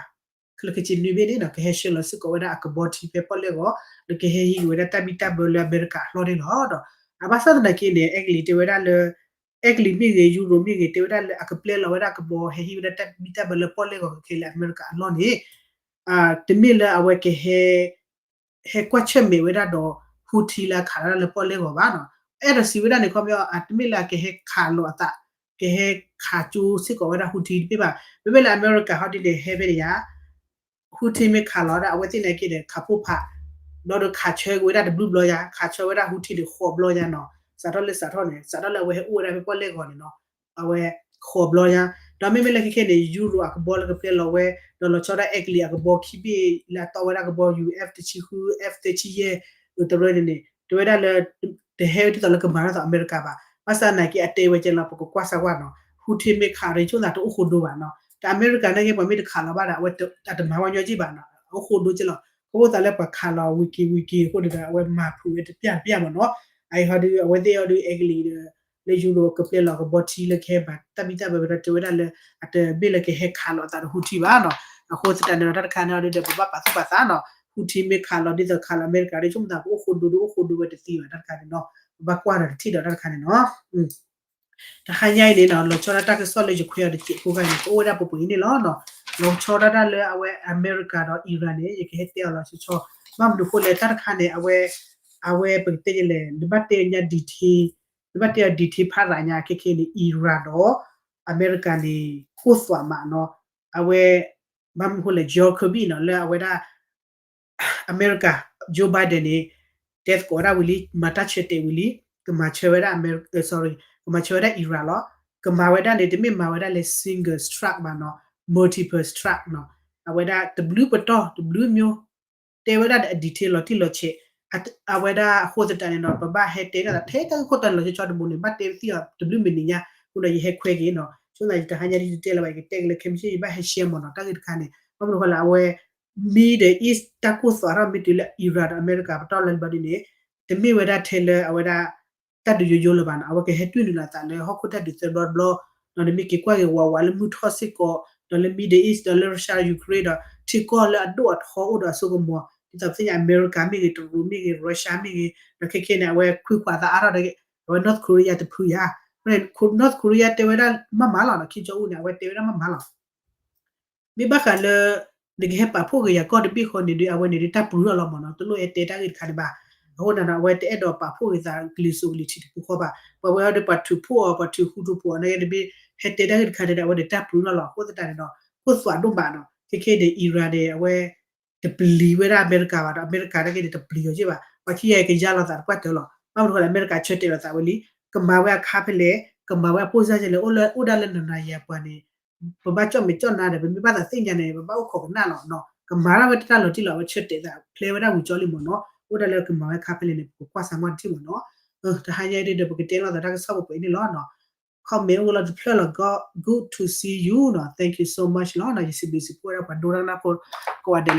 ခဲလၢာ်ခဲဆ့နွံဘ့ၣ်န့ၣ်ဒီး ကဟဲဆှၢလီၤစ့ၢ်ကီးဝဲဒၣ်အကဘီထံဖဲပီၣ်လဲၣ်ဂီၤ ဒီးကဟဲဟံးက့ၤဝဲဒၣ်တၢ်ဘံၣ်တၢ်ဘၢလၢအမဲရကၤအလီၢ်န့ၣ်လီၤ. ဒီး အဘၣ်ဆၣ်သနာ်က့န့ၣ် အဲကလံးတဲဝဲဒၣ်လၢ အဲကလံးမ့ၢ်ဂ့ၤ ယူရိၤမ့ၢ်ဂ့ၤ တဲဝဲဒၣ်လၢအကပျဲလီၤဝဲဒၣ်ကဘီ ဟဲဟံးဝဲဒၣ်တၢ်ဘံၣ်တၢ်ဘၢလၢပီၣ်လဲၣ်ဂီၤခဲလၢာ်အမဲရကၤအလီၢ်န့ၣ် တမ့ၢ်လၢအဝဲကဟဲ ဟဲကွၢ်ဆၢၣ်မဲာ်ဝဲဒၣ်ဒီး Houthi လၢအခးလီၤဒၣ်လၢပီၣ်လဲၣ်ဂီၤဘၣ်နီၤ. အဲၣ်ဒိးစံးဝဲဒၣ်န့ၣ် ခီပညီ အတမ့ၢ်လၢအကဟဲခးလီၤအသး ကဟဲခးကၠိစ့ၢ်ကီးဝဲဒၣ် Houthi တမ့ၢ်ဘၣ်. မ့မ့ၢ်လၢအမဲရကၤဟီဒ်န့ၣ် ဟဲဖဲန့ၣ်ယါ Houthi မ့ၢ်ခးလီၤဒၣ် အဝဲသ့ၣ်န့ၣ်က့ဒီး ခးဖှိၣ်ဖး ဘျီဒီးခးဆၢက့ၤဝဲဒၣ်တဘျုးဘျီယါ ခးဆၢဝဲဒၣ် Houthi န့ၣ် ဃိးဘျီယါနီၤ. စးထီၣ်လၢစးထီၣ်န့ၣ် စးထီၣ်လၢအဝဲဟဲအိၣ်ဝဲဒၣ်ဖဲပီၣ်လဲၣ်ဂီၤန့ၣ်နီၤ အဝဲ ဃိးဘျီညါ ဒီးမ့မ့ၢ်လၢခဲခဲန့ၣ် ယူရိၤအကဘီလၢကပျဲလီၤဝဲ ဒီးလီၤဆီဒၣ်အဲကလံးအကဘီခံဘ့ၣ် လၢအတီဝဲဒၣ်ကဘီယူၤ F တဆံဃု F သၢဆံယဲၢ် တရၢန့ၣ်န့ၣ် တဲဝဲဒၣ်လၢ တဟဲဝဲဒ်သိးလၢကမၤထီၣ်သးအမဲရကၤဘၣ်. ဘၣ်ဆၣ်သနာ်က့အတဲဝဲကဲလီၤ ပကကွၢ်စၢ်ကွၢ်နီၤ Houthi မ့ၢ်ခးရံဆိၣ်သးတအိၣ်ဃိဒိဘၣ်နီၤ တၢ်အမဲရကၤန့ၣ်က့ ပှၤမ့ၢ်တခးလီၤဘၣ်ဒီး အဝဲအတမၤဝဲညီက့ဘၣ်နီၤ အိၣ်ဃိဒိက့လီၤ. အဃိသတးလၢပှၤခးလီၤဝံၤက့ၤဝံၤက့ၤအဃိန့ၣ်ဒီး အဝဲမၤဖုးဝဲတပျၢ်တပျၢ်မ့ၢ်နီၤ အအံၤဟီဒုး အဝဲသ့ၣ်အီၤဒုး အဲကလံးဒီး လၢယူရိၤကပျဲလီၤကဘီထံလၢကဟဲဘၣ်တၢ်ဘံၣ်တၢ်ဘၢဝဲဒီး တဲဝဲဒၣ်လၢ အတမ့ၢ်လၢကဟဲခးလီၤအသးဒီး Houthi ဘၣ်နီၤ. အဃိသတးန့ၣ်ဒီး တၢ်တခါန့ၣ်အီၤဒုးဒီး ပဘၣ်ပာ်သူၣ်ပာ်သးနီၤ. Houthi မ့ၢ်ခးလီၤဒ်သိးခးလီၤအမဲရကၤဒီး ဆိကမိၣ်သးကအိၣ်ဃိဒိဒီး အိၣ်ဃိဒိဝဲတသံဘၣ် တၢ်တခါန့ၣ်နီၤ. ပဘၣ်ကွၢ်ဒီးတထံၣ်ဒီး တၢ်တခါန့ၣ်နီၤ. တဟါညါအံၤန့ၣ်နီၤ လီၤဆီဒၣ်တၢ်ကစီၣ်လၢ Ukraine အီၤတစဲးဖိဂၤန့ၣ် ကအိၣ်ဝဲဒၣ်ပှဲၤပှဲၤအံၤန့ၣ်လီၤနီၤ. လီၤဆီဒၣ်တၢ်လၢအဝဲအမဲရကၤဒီး Iran န့ၣ် ယကဟဲတဲအီၤလီၤဆီဆီ ဘၣ်မနုၤအဃိလဲၣ် တၢ်တခါန့ၣ် အဝဲ အဝဲပကတဲလဲၣ် နဘၣ်တဲအီၤညါ detail နဘၣ်တဲအီၤ detail ဖးရၤညါ ခဲခဲန့ၣ် Iran ဒီး အမဲရကၤန့ၣ် ကိၢ်သွးမးနီၤ. အဝဲ ဘၣ်မနုၤအဃိလဲၣ် John Kirby နီၤ လၢအဝဲဒၣ် အမဲရကၤ Joe Biden န့ၣ် တဲသကိးဝဲဒၣ်ဝံၤလံ မၤတၢ်ဆၢတဲာ်ဝံၤလံ ကမၤဆၢဝဲဒၣ် sorry ကမၤဆၢဝဲဒၣ် Iran လီၤ. ကမၤဝဲဒၣ်န့ၣ် တမ့ၢ်မၤဝဲဒၣ်လၢ single strike ဘၣ်နီၤ multiple strike နီၤ. အဝဲဒၣ်တဘျုးပတီၢ် တဘျုးမျိုး တဲဝဲဒၣ်ဒီးအ detail လီၤတံၢ်လီၤဆဲး အဝဲဒၣ်အဃိသတးန့ၣ်ဒီး ပဘၣ်ဟဲတဲန့ၣ်ဒီး ထဲတၢ်ဂ့ၢ်ခိၣ်တီလီၤဆီဆီတဘိန့ၣ် ဘၣ်တဲသ့ၣ်အီၤတဘျုးမံၤနံၤညါ အဃိဒီးယဟဲခွဲက့ၤနီၤ. ဆိသးယတဟါညါဒ်ယတဲလၢၤဘၣ် ယကတဲက့ၤလၢခဲမုၢ်ဆ့ၣ် ယဘၣ်ဟဲ share မ့ၢ်နီၤ တၢ်ဂ့ၢ်တခါန့ၣ် ဘၣ်မနုၤဃိလဲၣ် အဝဲ Middle East တၢ်ကိၢ်သွးထီၣ်မ့ၢ်တုၤလၢ Iran ဒီးအမဲရကၤပတီၢ်လၢဘျီဒ်န့ၣ် တမ့ၢ်ဝဲဒၣ်ထဲလၢအဝဲဒၣ် တၢ်ဒုးယိယိလၢၤဘၣ်နီၤ. အဝဲကဟဲတွံၢ်နုာ်လီၤအသးလၢဟီၣ်ခိၣ်တၢ်ဒုးသၢဘျီတဘျီ ဒီးနမ့ၢ်က့ၤကွၢ်က့ၤဝးဝးလၢမုၢ်ထီၣ်စ့ၢ်ကီး ဒီးလၢ Middle East ဒီးလၢ Russia Ukraine ဒီး ထံကီၢ်လၢအဒိၣ်အထီအိၣ်ဒီးအစိကမီၤ ဒ်သိးပသ့ၣ်ညါ အမဲရကၤမ့ၢ်ဂ့ၤ တရူးမ့ၢ်ဂ့ၤ Russia မ့ၢ်ဂ့ၤ ဒီးခဲခဲန့ၣ် အဝဲခွံခွးသးအါထီၣ်ဒီး အဝဲ North Korea တဖုယါ North Korea တဲဝဲဒၣ်မးမးလီၤနီၤ Kim Jong Un န့ၣ် အဝဲတဲဝဲဒၣ်မးမးလီၤ မ့ၢ်ဘၣ်ဃးလၢ နကဟဲပာ်ဖှိၣ်က့ၤယၤကီၢ်တဘ့ၣ်ဃီန့ၣ်ဒီး အဝဲန့ၣ်ဒုးတၢ်ပျုၤထီၣ်လီၤမ့ၢ်နီၤ တလိၣ်ဟဲတဲတၢ်ဂ့ၢ်တခါန့ၣ်ဘၣ်. အဃိန့ၣ်နီၤ အဝဲတအဲၣ်ဒိးပာ်ဖှိၣ်က့ၤသးကလံၤစိးကလံၤထံးတပူၤဃီဘၣ်. ပှၤဝဲအီၤဒီးပှၤထုးဖှိၣ်အီၤ ပှၤထုးဃူထုးဖိးအီၤ နာ်က့တဘ့ၣ် ဟဲတဲတၢ်ဂ့ၢ်တခါန့ၣ်ဒီး အဝဲန့ၣ်တၢ်ပျုၤထီၣ်လီၤ. အဃိသတးန့ၣ်ဒီး ကိၢ်သွးဒိၣ်မးနီၤ ခဲခဲန့ၣ် Iran န့ၣ် အဝဲ တပျံၤဝဲဒၣ်အမဲရကၤဘၣ်ဒီး အမဲရကၤနာ်က့န့ၣ် တပျံၤအီၤက့ၢ်ဘၣ်. ပှၤခံဂၤကယါလီၤသးတပှၢ်တၢၢ်လီၤ. ဘၣ်မနုၤဃိလဲၣ် အမဲရကၤဆၢတဲာ်လီၤသးဝဲလံ ကမၤဝဲအခါဖဲလဲၣ် ကမၤဝဲအပိၢ်စၢ်ဖဲလဲၣ် အိၣ်လၢ အိၣ်ဒၣ်လၢနၤနၤယၤပှၤန့ၣ် ပဘၣ်ကၠီၣ်မဲာ်ကၠီၣ်နါဒီး ပမ့ၢ်ဘၣ်သးသ့ၣ်ညါန့ၣ် ပဘၣ်အိၣ်ခိးကနၣ်လီၤနီၤ. ကမၤဒၣ်ဝဲတၢ်လီၤတံၢ်လီၤ အဝဲဆၢတဲာ်သးဖျဲဝဲဒၣ်ဝံၤကၠီလံမ့ၢ်နီၤ. အိၣ်ဒၣ်လၢကမၤဝဲအခါဖဲလဲၣ်န့ၣ် ပကကွၢ်စးမီၢ်တထံၣ်မ့ၢ်နီၤ. တဟါညါအံၤဒီး ပကတဲလိာ်သးတၢ်ကစီၣ်ပှဲၤပှဲၤအံၤန့ၣ်လီၤနီၤ. comment အိၣ်လီၤတဖျၢၣ်လီၤ good to see you နီၤ thank you so much လီၤနီၤ. ယစံးဘျုးစံးဖှိၣ်ဝဲဒၣ်ပှၤဒိတၢ်ကနၣ်ဖိကိးဂၤဒဲးလၢ